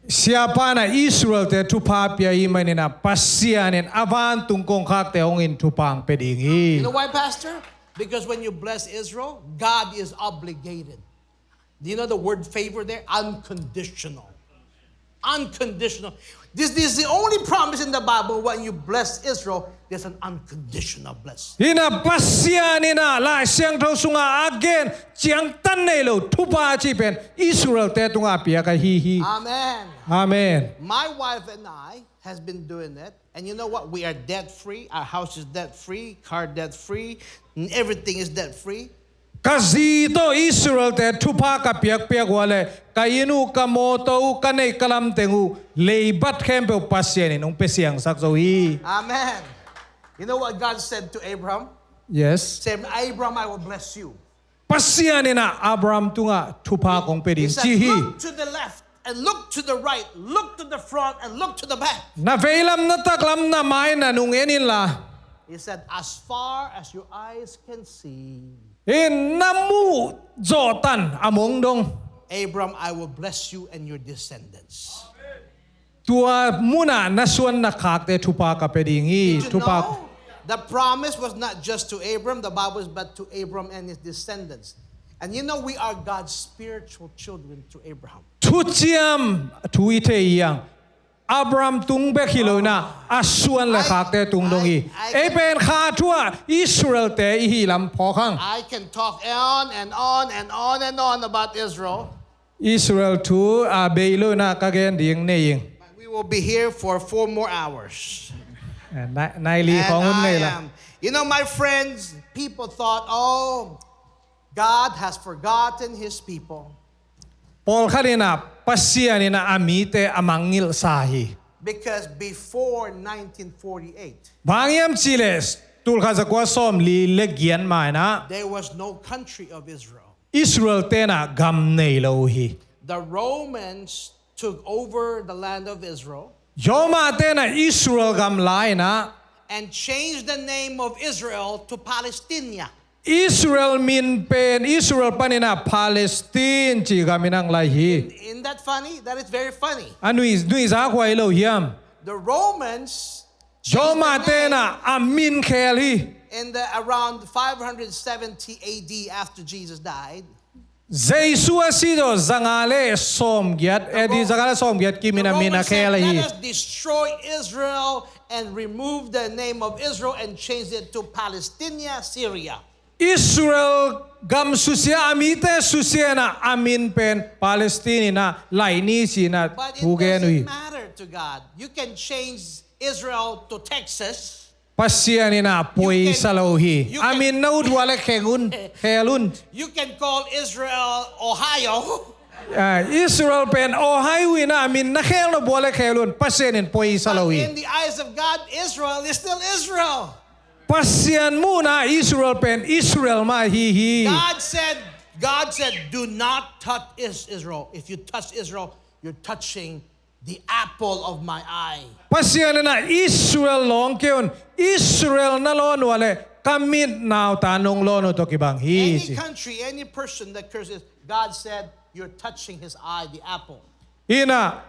Siapa in ah Israel-te thupha pia ahih manin ah Pasian in a vantung kongkhakte hong in thupha hong pia ding hi. You know why, Pastor? Because when you bless Israel, God is obligated. Do you know the word favor there? Unconditional. Unconditional. This, this is the only promise in the Bible when you bless Israel, there's an unconditional blessing. In ah Pasian in ah Lai Siangtho sungah a gen ciangtan nei lo thupha a cih pen Israel-te tungah piak ahi hi. Amen. Amen. My wife and I has been doing it. And you know what? We are debt free. Our house is debt free, car debt free, and everything is debt free. Ka zi tawh Israel-te thupha ka piakpiak uh leh ka inn uh, ka mawtaw uh, ka neih ka lamteng uh, leibat khempeuh Pasian in hong pia siangsak zo hi. Amen. You know what God said to Abraham? Yes. Say, "Abraham, I will bless you." Pasian in ah Abraham tungah thupha kong pia ding ci hi. He said, "Look to the left and look to the right, look to the front and look to the back." Na veilam, na taklam, na mai, na nung en inla. He said, "As far as your eyes can see." In na muh zawh tan a mong dong. "Abram, I will bless you and your descendants." Tua munah na suan na khakte thupha ka pia ding hi. Did you know the promise was not just to Abram, the Bible is, but to Abram and his descendants. And you know we are God's spiritual children to Abraham. Thuciam thu i thei hi hang. Abraham tung bek hi lo in ah a suan le khakte tung dong hi. Ei pen kha thu ah Israel-te i hi lam phawk hang. I can talk on and on and on and on about Israel. Israel thu a bei lo in ah ka gen ding nei ing. But we will be here for four more hours. Eh, nai, nai li khawng hun nei la. You know, my friends, people thought, "Oh, God has forgotten his people." Pawlkhat in ah Pasian in ah a mite a mangngilh sa hi. Because before nineteen forty-eight, bang hiam cih leh tulkhat zakua sawmli le giat ma in ah there was no country of Israel. Israel-te in ah gam nei lo uh hi. The Romans took over the land of Israel. Roma te in ah Israel gam la in ah, and changed the name of Israel to Palestina. Israel min pen Israel panin ah Palestine cih gam in ah hong la hi. Isn't that funny? That is very funny. A nui, nuihzak huai lo hiam? The Romans changed the name. Roma te in ah a min khel hi. In the around five hundred seventy A D, after Jesus died, Jesu a si tawh zanga le sawmgiat, A D zanga le sawmgiat kim in ah a min a khel hi. The Romans said, "Let us destroy Israel and remove the name of Israel and change it to Palestina, Syria." Israel gam susia, a mite susia in ah a min pen Palestine in ah laih ni ci in ah thu gen uh hi. But it doesn't matter to God. You can change Israel to Texas. Pasian in ah poi sa lo hi. You can, you can, a min na ut uh leh kheng un, khel un. You can call Israel Ohio. Ah, Israel pen Ohio in ah a min na khel nop uh leh khel un. Pasian in poi sa lo hi. But in the eyes of God, Israel is still Israel. Pasian muhna Israel pen Israel mah ahi hi. God said, God said, "Do not touch Is-, Israel. If you touch Israel, you're touching the apple of my eye." Pasian in ah Israel lawng kei un, Israel na lawn uh leh ka mit nautang nong lawn uh tawh kibang hi ci. Any country, any person that curses, God said, "You're touching his eye, the apple." In ah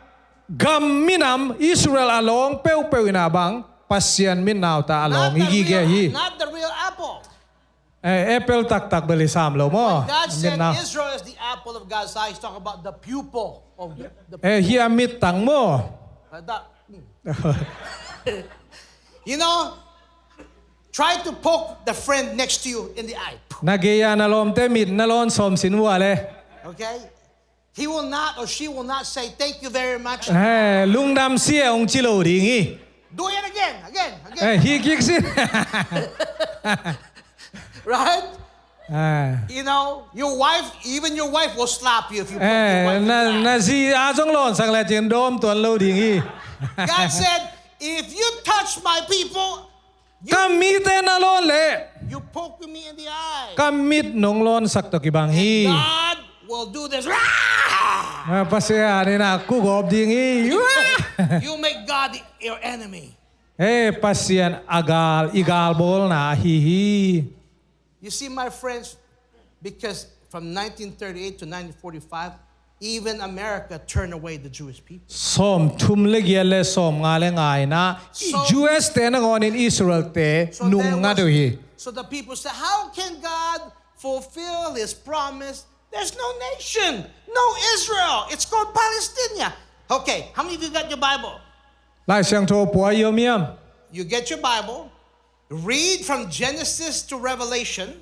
gam minam Israel a lawng peuhpeuh in ah bang Pasian mit nautang a lawng hi gige hi. Not the real, not the real apple. Eh, apple taktak bel hi sam lo maw. When God said Israel is the apple of God's eye, he's talking about the pupil of the, the pupil. Eh, hi a mittang maw. Like that. Mm. You know, try to poke the friend next to you in the eye. Na gei a na lawmte mit na lawn sawm sin uh leh. Okay? He will not or she will not say, "Thank you very much." Eh, lungdam si e hong ci lo ding hi. Do it again, again, again. Eh, hi kik sin. Right? Eh. You know, your wife, even your wife will slap you if you poke your wife in the eye. Eh, na, na zi a zong lawnsak lecin dawm tuan lo ding hi. God said, "If you touch my people, you," Ka mite na lawn leh, "You poke me in the eye." Ka mit nong lawnsak tawh kibang hi. And God will do this. Ah, Pasian in ah kugawp ding hi. You make God your enemy. Eh, Pasian a gal, i galbawlna ahi hi. You see, my friends, because from nineteen thirty-eight to nineteen forty-five, even America turned away the Jewish people. Sawmthum le giat le sawmnga le nga in ah, so, U S te nangawn in Israel te, so there nungngat uh hi. So the people said, "How can God fulfill his promise? There's no nation, no Israel. It's called Palestine." Okay, how many of you got your Bible? Lai Siangtho pua i om hiam? You get your Bible. Read from Genesis to Revelation.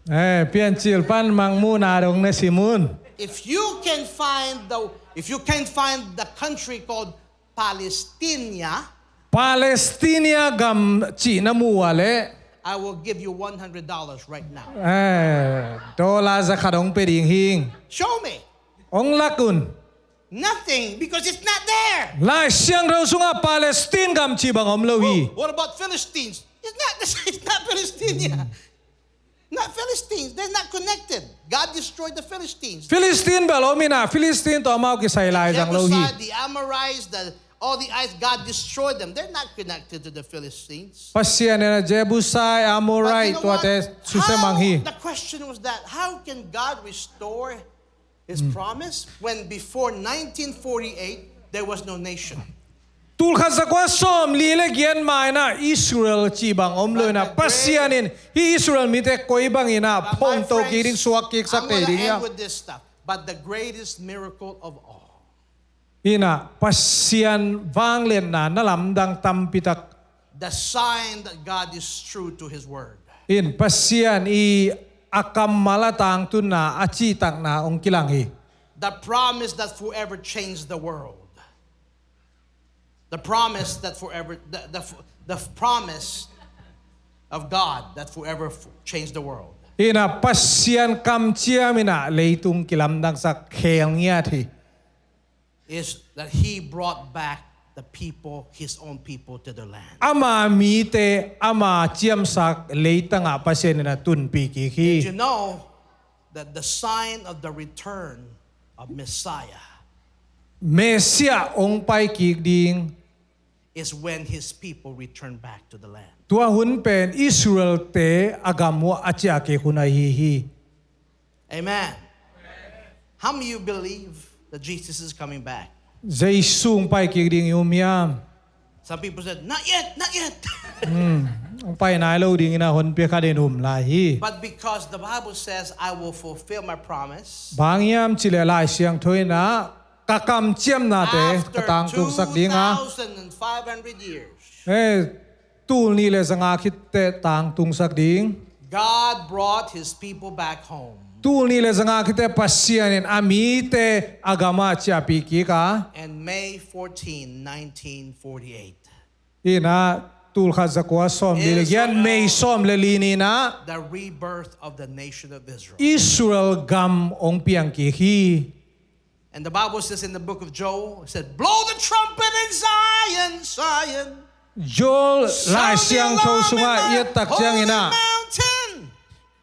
Eh, Piancil pan Mangmuhna dong na sim un. If you can find the, if you can find the country called Palestina, Palestina gam cih na mu uh leh, I will give you one hundred dollars right now. Eh, dollar za khat hong pia ding hing. Show me. Hong lak un. Nothing, because it's not there. Lai Siangtho sungah Palestine gam cih bang om lo hi. Oh, what about Philistines? It's not, it's not Palestine. Not Philistines. They're not connected. God destroyed the Philistines. Philistine bel om in ah, Philistine tawh amau kisai lai zang lo hi. Jebusai, the Amorites, the, all the ites, God destroyed them. They're not connected to the Philistines. Pasian in ah Jebusai, Amorite, but you know what? Tuate susia mang hi. How, the question was that, how can God restore his promise when before nineteen forty-eight there was no nation? Tulkhat zakua sawmli le giat ma in ah Israel cih bang om lo in ah, Pasian in hih Israel mite koi bang in ah phongto kik ding, suak kiksak thei ding hiam? But my friends, I'm gonna end with this stuff. But the greatest miracle of all. In ah Pasian vangliatna na lamdang tampi tak. The sign that God is true to his word. In Pasian i a kammal a tangtunna, a cihtakna hong kilang hi. The promise that forever changed the world. The promise that forever, the, the, the promise of God that forever f-, changed the world. In ah Pasian kamciam in ah leitung kilamdangsak khel ngiat hi. Is that he brought back the people, his own people, to the land. Ama mite, ama ciamsak leitangah Pasian in ah tunpih kik hi. Did you know that the sign of the return of Messiah, Messiah hong pai kik ding is when his people return back to the land. Tua hun pen Israel-te a gam uh a ciah kik hun ahi hi. Amen. How many of you believe that Jesus is coming back? Jesu hong pai kik ding i um hiam? Some people said, "Not yet, not yet." Hmm, hong pai nai lo ding in a hon pia khat in um lai hi. But because the Bible says, "I will fulfill my promise." Bang hiam cih leh Lai Siangtho in a, ka kamciamnate ka tangtungsak ding a. After two thousand and five hundred years. Eh, tul nih le zanga khit teh tangtungsak ding. God brought his people back home. Tul nih le zanga khit teh Pasian in a mite a gam ah ciahpih kik a. And May fourteen, nineteen forty-eight. In a, tul khat za kua sawm li le giat, Israel, May sawm le li ni in a, the rebirth of the nation of Israel. Israel gam hong piang kik hi. And the Bible says in the book of Joel, it said, "Blow the trumpet in Zion, Zion." Joel Lai Siangtho sungah i et tak ciangin a,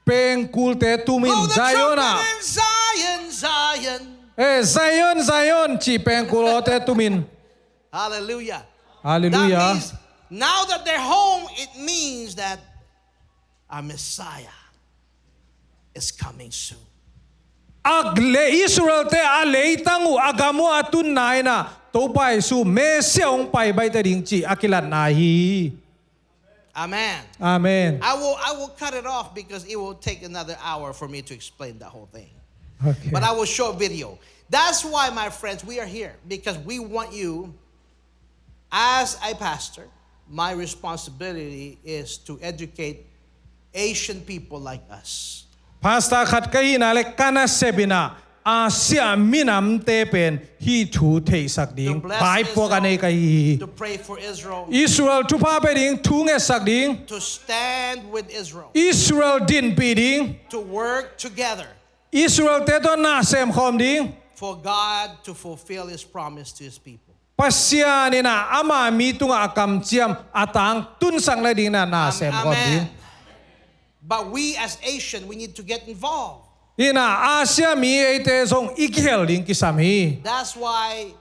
pengkulte tum in Zion ah. Blow the trumpet in Zion, Zion. Eh, Zion, Zion, ci pengkul awte tum in. Hallelujah. Hallelujah. That means, now that they're home, it means that our Messiah is coming soon. A le Israel-te a leitang uh a gam uh a tunna in a, Topa Jesu Messiah hong pai baih ta ding cih a kilatna hi. Amen. Amen. I will, I will cut it off because it will take another hour for me to explain the whole thing. Okay. But I will show a video. That's why, my friends, we are here, because we want you, as a pastor, my responsibility is to educate Asian people like us. Pastor khat ka hihna le ka nasep in a, Asia minamte pen hih thu theihsak ding, to bless Israel, vaipuak a nei ka hi hi. To pray for Israel. Israel thupha pia ding, thu ngetsak ding. To stand with Israel. Israel dinpih ding. To work together. Israel-te tawh na semkhawm ding. For God to fulfill his promise to his people. Pasian in a ama mi tungah a kamciam a tangtunsak nading in a na semkhawm ding. Amen. But we as Asian, we need to get involved. In a, Asia mi eite zong i kihel ding kisam hi. That's why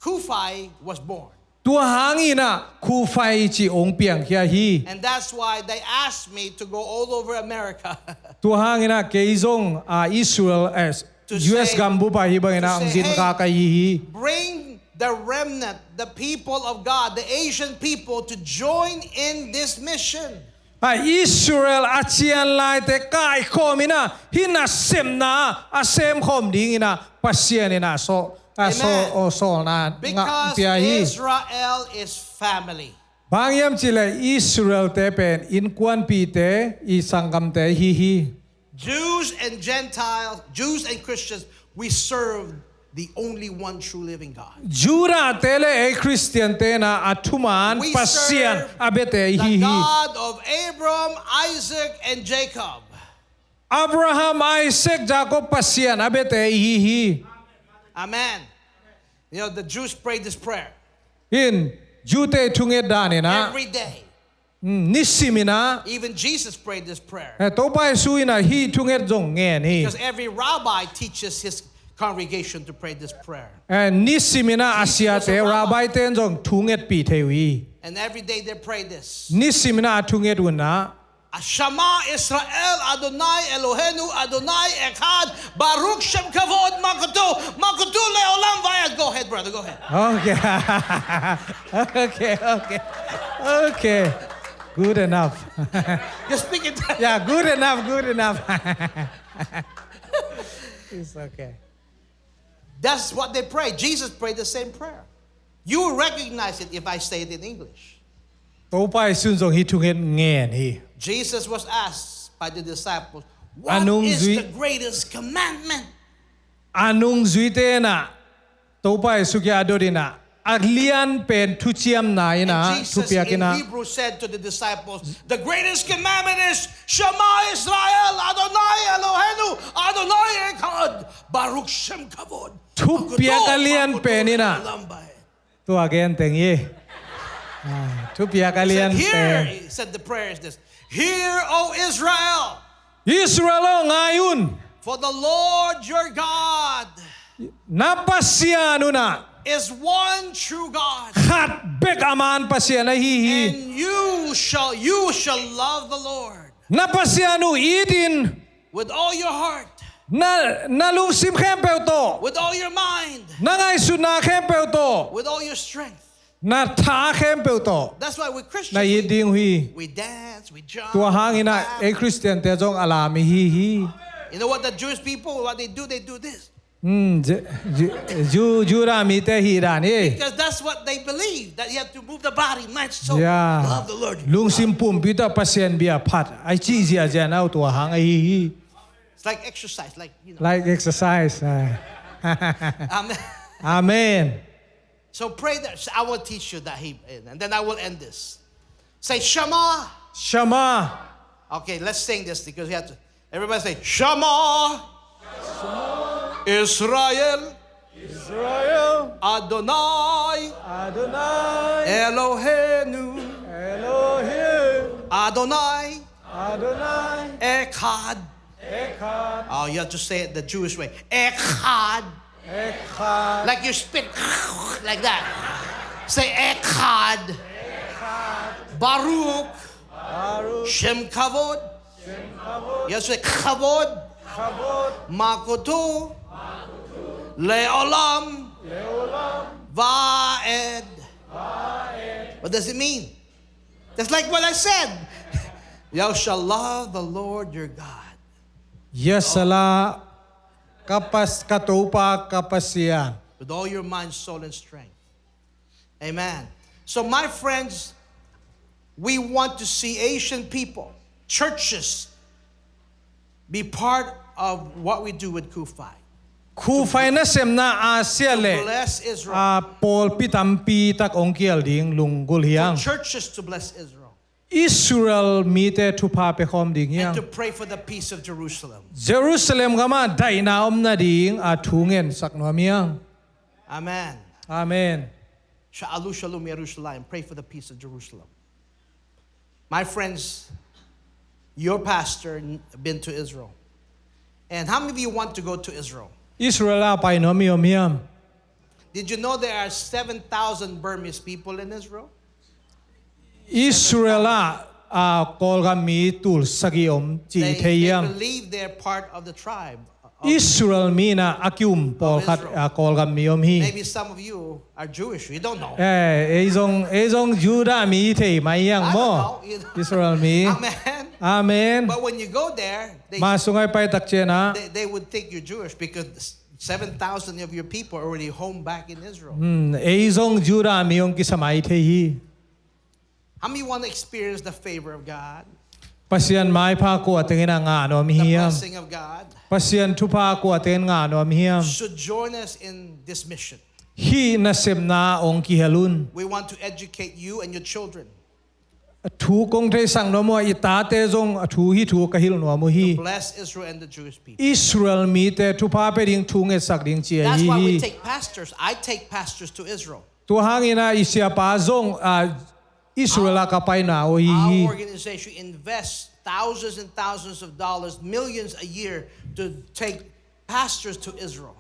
CUFI was born. Tua hangin a CUFI cih hong piangkhia hi. And that's why they asked me to go all over America. Tua hangin a kei zong, ah, Israel, eh, U S gambup ah hih bangin a hong zin kha ka hi hi. Bring the remnant, the people of God, the Asian people to join in this mission. A Israel a cian laite kaikhawm in a, hih nasepna a semkhawm ding in a, Pasian in a saw, a saw, aw sawlna ngah pia hi. Because Israel is family. Bang hiam cih leh Israel-te pen innkuanpihte, i sanggamte hi hi. Jews and Gentiles, Jews and Christians, we serve the only one true living God. Judah-te le ei Khristian-te in a, a thuman Pasian a biate hi hi. We serve the God of Abraham, Isaac, and Jacob. Abraham, Isaac, Jacob Pasian a biate hi hi. Amen. You know, the Jews prayed this prayer. In, Jew-te thunget dan in a. Every day. Mm, nisim in a. Even Jesus prayed this prayer. Eh, Topa Jesu in a hih thunget zong ngen hi. Because every rabbi teaches his congregation to pray this prayer. Eh, nisim in a a siate, rabbi-te in zong thungetpih thei uh hi. And every day they pray this. Nisim in a a thunget uh in a. Shema Israel, Adonai Eloheinu, Adonai Echad, Baruch Shem Kavod, Malkuto, Malkuto Leolam Vayad. Go ahead, brother, go ahead. Okay. Okay, okay. Okay. Good enough. You speak it. Yeah, good enough, good enough. It's okay. That's what they pray. Jesus prayed the same prayer. You will recognize it if I say it in English. Topa Jesu in zong hih thunget ngen hi. Jesus was asked by the disciples, "What is the greatest commandment?" A nungzuite in a, Topa Jesu kiang a dot in a, a lianpen thuciamna in a, thupiak in a. And Jesus in Hebrew said to the disciples, "The greatest commandment is, Shema Israel, Adonai Eloheinu, Adonai Echad, Baruch Shem Kavod." Thupiak a lianpen in a. Tua gen teng hi. Ah, thupiak a lianpen. He said, "Hear," he said, the prayer is this, "Hear, O Israel." Israel aw, ngai un. "For the Lord your God." Na Pasian uh in a. is one true God. Khat bek a man Pasian ahi hi. And you shall, you shall love the Lord. Na Pasian uh it in. With all your heart. Na, na lungsim khempeuh tawh. With all your mind. Na ngaihsutna khempeuh tawh. With all your strength. Na tha khempeuh tawh. That's why we Christians, na it ding uh hi. We dance, we jump, tua hangin ah, ei Khristiante zong a lam i hi hi. You know what the Jewish people, what they do? They do this. Hmm, Ju-, Ju-, Ju-, Judah mite hi dan hi. Because that's what they believe, that you have to move the body, mind, soul, love the Lord. Lungsim pumpi tawh Pasian bia phat a cih ziahziah na uh tua hang ahi hi. It's like exercise, like, you know. Like exercise. Amen. Amen. So pray that. I will teach you that, he, and then I will end this. Say, Shema. Shema. Okay, let's sing this because we have to. Everybody say, Shema. Israel. Israel. Adonai. Adonai. Eloheinu. Elohim. Adonai. Adonai. Echad. Echad. Oh, you have to say it the Jewish way. Echad. Echad. Like you spit like that. Say Echad. Echad. Baruch. Baruch. Shem kavod. Shem kavod. You have to say kavod. Kavod. Malkuto. Malkuto. Leolam. Leolam. Vaed. Vaed. What does it mean? That's like what I said. Thou shalt love the Lord your God. Yasala ka Pas-, ka Topa ka Pasian. With all your mind, soul, and strength. Amen. So, my friends, we want to see Asian people, churches, be part of what we do with Kufai. Kufai nasemna Asia le, to bless Israel. A, pawlpi tampi tak hong kihel ding lunggulh hi hang. For churches to bless Israel. Israel mite thupha pia khawm ding hi hang. And to pray for the peace of Jerusalem. Jerusalem gam ah daihna om nading a thu ngensak nuam hi hang. Amen. Amen. Sha'alu shalom Yerushalayim. Pray for the peace of Jerusalem. My friends, your pastor n-, been to Israel. And how many of you want to go to Israel? Israel ah pai nuam i om hiam? Did you know there are seven thousand Burmese people in Israel? Israel ah, ah, Kawlgam mi tul sagih om cih i thei hiam? They, they believe they're part of the tribe. Israel mi in ah a kium pawlkhat, ah, Kawlgam mi om hi. Maybe some of you are Jewish, you don't know. Eh, ei zong, ei zong Judah mi thei mai hi hang maw. I don't know, you know. Israel mi. Amen. Amen. But when you go there, they, ma sung ah i pai tak ciang ah, they, they would think you're Jewish because seven thousand of your people are already home back in Israel. Hmm, ei zong Judah mi hong kisa mai thei hi. How many want to experience the favor of God? Pasian maipha kua teng in ah ngah nuam i hiam? The blessing of God. Pasian thupha kua teng in ngah nuam i hiam? Should join us in this mission. Hih nasemna hong kihel un. We want to educate you and your children. A thu kong theisak nuam uh a, i tate zong a thu, hih thu ka hilh nuam uh hi. To bless Israel and the Jewish people. Israel mite thupha pia ding, thu ngetsak ding ci ahi hi. That's why we take pastors. I take pastors to Israel. Tua hangin ah i siapa zong, ah, Israel ah ka paina uh hi hi. Our organization invests thousands and thousands of dollars, millions a year to take pastors to Israel.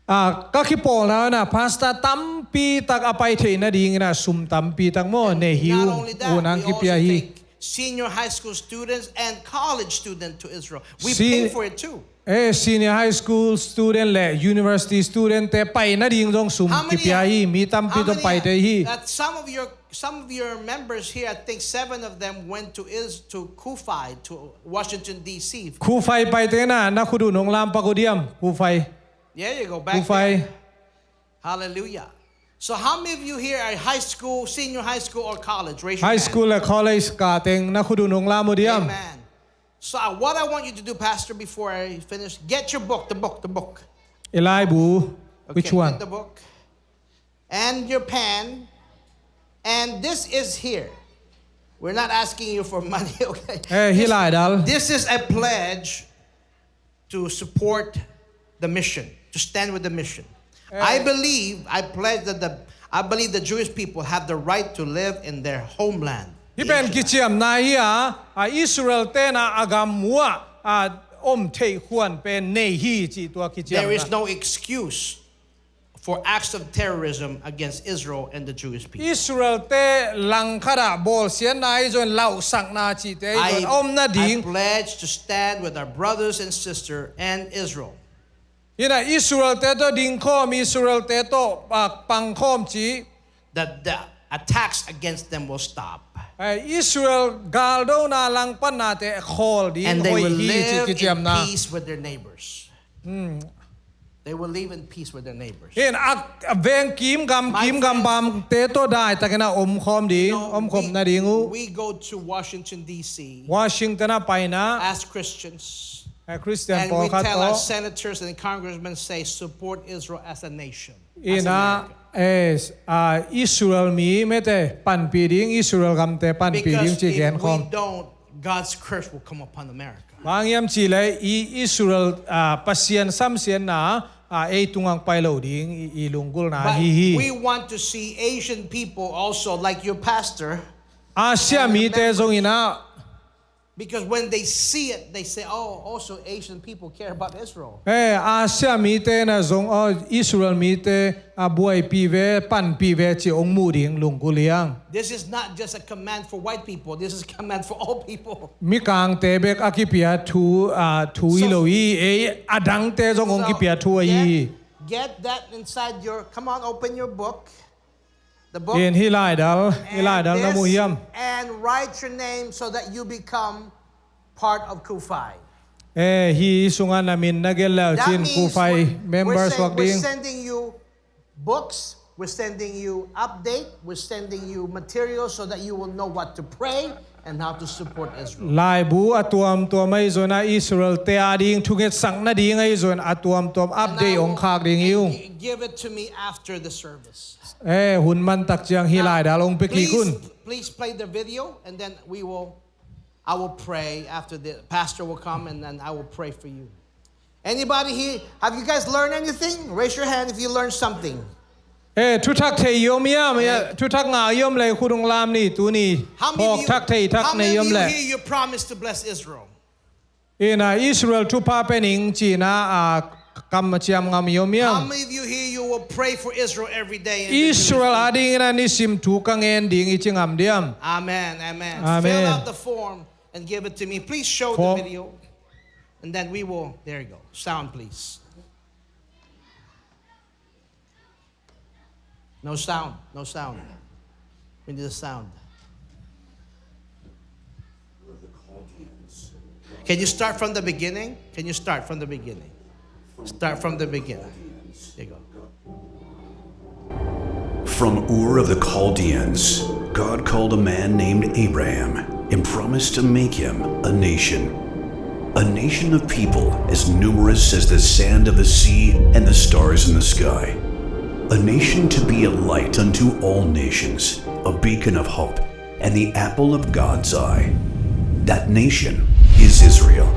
Ah, ka kipawlna uh in ah pastor tampi tak a pai theih nadingin ah sum tampi tak maw, nei hi ung. And not only that, we also take senior high school students and college students to Israel. We pay for it too. Eh, senior high school student le university student te pai nading zong sum kipia hi, mi tampi zong pai thei hi. How many, uh, some of your, some of your members here, I think seven of them went to Is-, to Kufai, to Washington D C. Kufai paite in ah na khut uh nong lam pak uh diam, Kufai. Yeah, you go back there. Kufai. Hallelujah. So how many of you here are high school, senior high school or college? Raise your hand. High school le college kah teng na khut uh nong lam uh diam. Amen. So, uh, what I want you to do, Pastor, before I finish, get your book, the book, the book. I laibu. Okay, which one? Get the book. And your pen. And this is here. We're not asking you for money, okay? Eh, hih lai dal. This, this is a pledge to support the mission, to stand with the mission. Eh. I believe, I pledge that the, I believe the Jewish people have the right to live in their homeland. Hih pen kiciamna hi a, a Israel ten a a gam uh ah, a om theih khuan pen nei hi cih tua kiciamna. There is no excuse for acts of terrorism against Israel and the Jewish people. Israel-te langkhat ah bawlsiatna ahi zongin, lauhsakna cihte ahi zongin a om nading. I pledge to stand with our brothers and sisters and Israel. Hi-in ah Israel-te tawh dingkhawm, Israel-te tawh, ah, pangkhawm ci. That the attacks against them will stop. Eh, Israel galdona langpatnate khawl ding, and they will live in peace with their neighbors. They will live in peace with their neighbors. Hi-in ah, a veng kim gam, kim gam bamte tawh daitakin a omkhawm ding, omkhawm nading uh. We go to Washington, D C, Washington ah pai-in ah, as Christians. Eh, Christian pawlkhat tawh. And we tell our senators and congressmen, say, "Support Israel as a nation." Hi-in ah, eh, ah, Israel mi mite panpih ding, Israel gamte panpih ding ci gen khawm. Because if we don't, God's curse will come upon America. Bang hang hiam cih leh i Israel, ah, Pasian samsiatna, ah, ei tungah pai lo ding i, i lunggulhna ahi hi. But we want to see Asian people also, like your pastor. Asia mite zongin ah. Because when they see it, they say, "Oh, also Asian people care about Israel." Eh, Asia mite in ah zong, oh, Israel mite, ah, buaipih ve, panpih ve ci hong muh ding lunggulh hi hang. This is not just a command for white people. This is a command for all people. Mikangte bek a kipia thu, ah, thu hi lo hi, eh, a dangte zong hong kipia thu ahi hi. So, get, get that inside your, come on, open your book. The book. Hi-in ah hih laidal, hih laidal na mu hiam? And write your name so that you become part of CUFI. Eh, hih sungah na min na gelh le uh cin CUFI members suak ding. That means we're, we're saying we're sending you books, we're sending you update, we're sending you materials so that you will know what to pray, and how to support Israel. Laibu a tuamtuam ahi zongin ah, Israel-te a ding thungetsak nading ahi zongin a tuamtuam update hong khak ding hi ung. And I will, and gi-, give it to me after the service. Eh, hun man tak ciang hih laidal hong pia kik un. Now, please, please play the video, and then we will, I will pray after the pastor will come, and then I will pray for you. Anybody here? Have you guys learned anything? Raise your hand if you learned something. Eh, thuthak thei i om hiam? Eh, thuthak ngah i om leh khut hong lam ni tuni. Phawk thak thei thak nei i om leh. How many of you, how many of you here, you promised to bless Israel? Hi-in ah Israel thupha pia ning cihna, ah, kam a ciam ngam i om hiam? How many of you here, you will pray for Israel every day and the Jewish people? Israel a dingin ah nisim thu ka ngen ding i ci ngam diam? Amen, amen. Amen. Fill out the form and give it to me. Please show the video. And then we will, there you go. Sound, please. No sound, no sound. We need a sound. Can you start from the beginning? Can you start from the beginning? Start from the beginning. There you go. From Ur of the Chaldeans, God called a man named Abraham and promised to make him a nation. A nation of people as numerous as the sand of the sea and the stars in the sky. A nation to be a light unto all nations, a beacon of hope, and the apple of God's eye. That nation is Israel.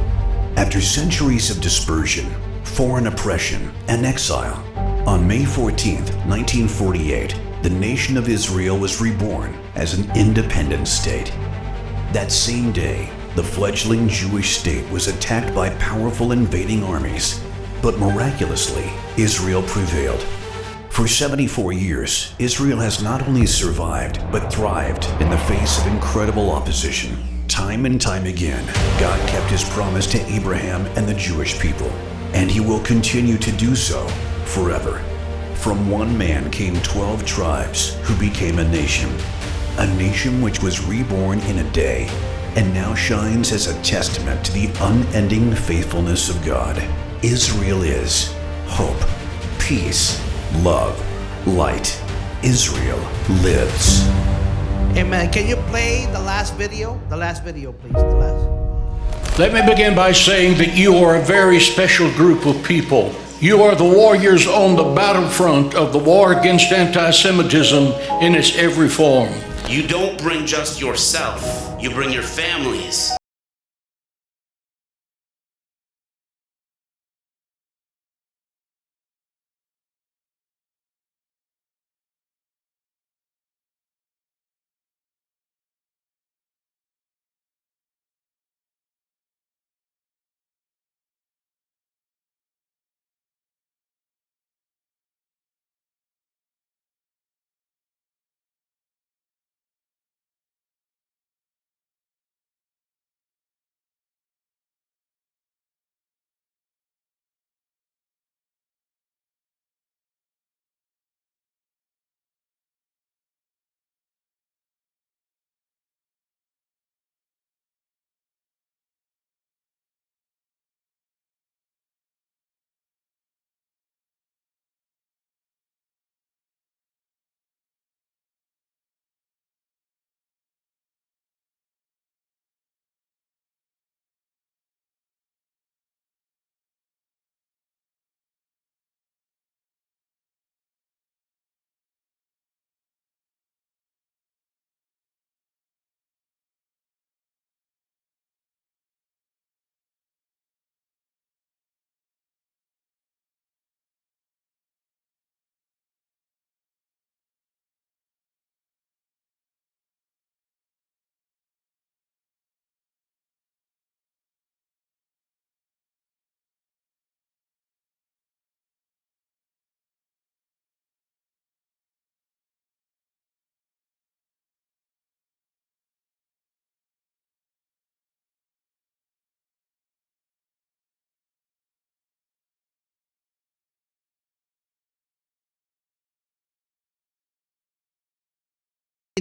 After centuries of dispersion, foreign oppression, and exile, on May fourteenth, nineteen forty-eight, the nation of Israel was reborn as an independent state. That same day, the fledgling Jewish state was attacked by powerful invading armies, but miraculously, Israel prevailed. For seventy-four years, Israel has not only survived, but thrived in the face of incredible opposition. Time and time again, God kept his promise to Abraham and the Jewish people, and he will continue to do so forever. From one man came twelve tribes who became a nation, a nation which was reborn in a day and now shines as a testament to the unending faithfulness of God. Israel is hope, peace, love, light. Israel lives. Amen. Can you play the last video? The last video, please. The last. Let me begin by saying that you are a very special group of people. You are the warriors on the battlefront of the war against anti-Semitism in its every form. You don't bring just yourself, you bring your families.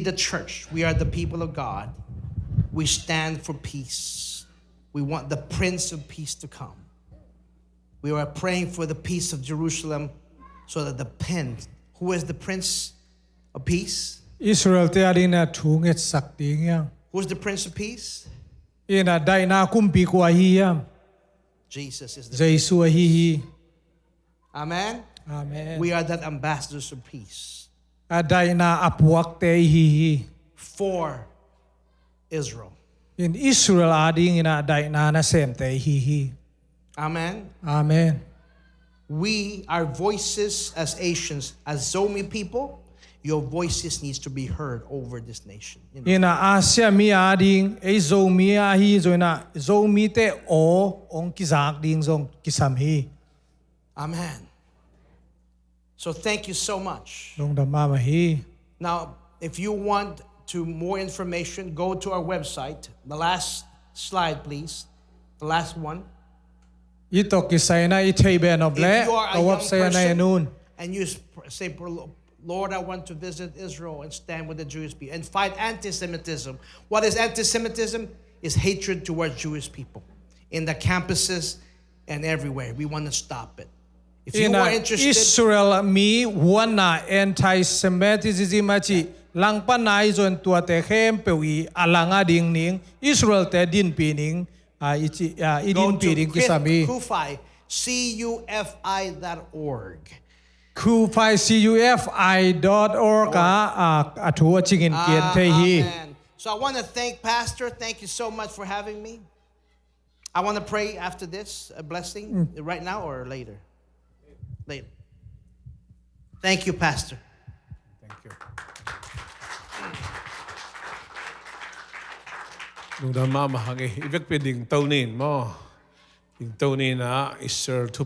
the church, we are the people of God. We stand for peace. We want the Prince of Peace to come. We are praying for the peace of Jerusalem so that the pen, who is the Prince of Peace? Israel te ading na thu ngetsak ding hiam? Who's the Prince of Peace? Ina daihna kumpi kua hi hiam? Jesus is the Jesu ahi hi. Amen. Amen. We are that ambassadors of peace. A daihna a puakte ihi hi. For Israel. In Israel adingin a daihna nasemte ihi hi. Amen. Amen. We, our voices as Asians, as Zomi people, your voices needs to be heard over this nation. You know? Ina Asia mi ading, ei Zomi ahi zong ina Zomite aw hong kizak ding zong kisam hi. Amen. So thank you so much. Lungdam mahmah hi. Now, if you want to more information, go to our website. The last slide, please. The last one. I tawh kisai na i theih beh nop leh ka website ah na en un. If you are a young person and you s-, say, "Lord, I want to visit Israel and stand with the Jewish people and fight anti-Semitism." What is anti-Semitism? Is hatred towards Jewish people in the campuses and everywhere. We want to stop it. If you are interested, Israel mi huanna, anti-Semitism a cih langpan a i zon tuate khempeuh i a lang a ding ning, Israel te dinpih ning, a, i ci, a, i dinpih ding kisam hi. Go to Cufi, C U F I dot org. Cufi, C U F I dot org a, a, a thu a cingin kian thei hi. Amen. So I want to thank Pastor. Thank you so much for having me. I want to pray after this, a blessing, right now or later? Later. Thank you, Pastor. Thank you. Lungdam mahmah hang e, i vekpi dingto nin maw. Dingto nin a Israel thu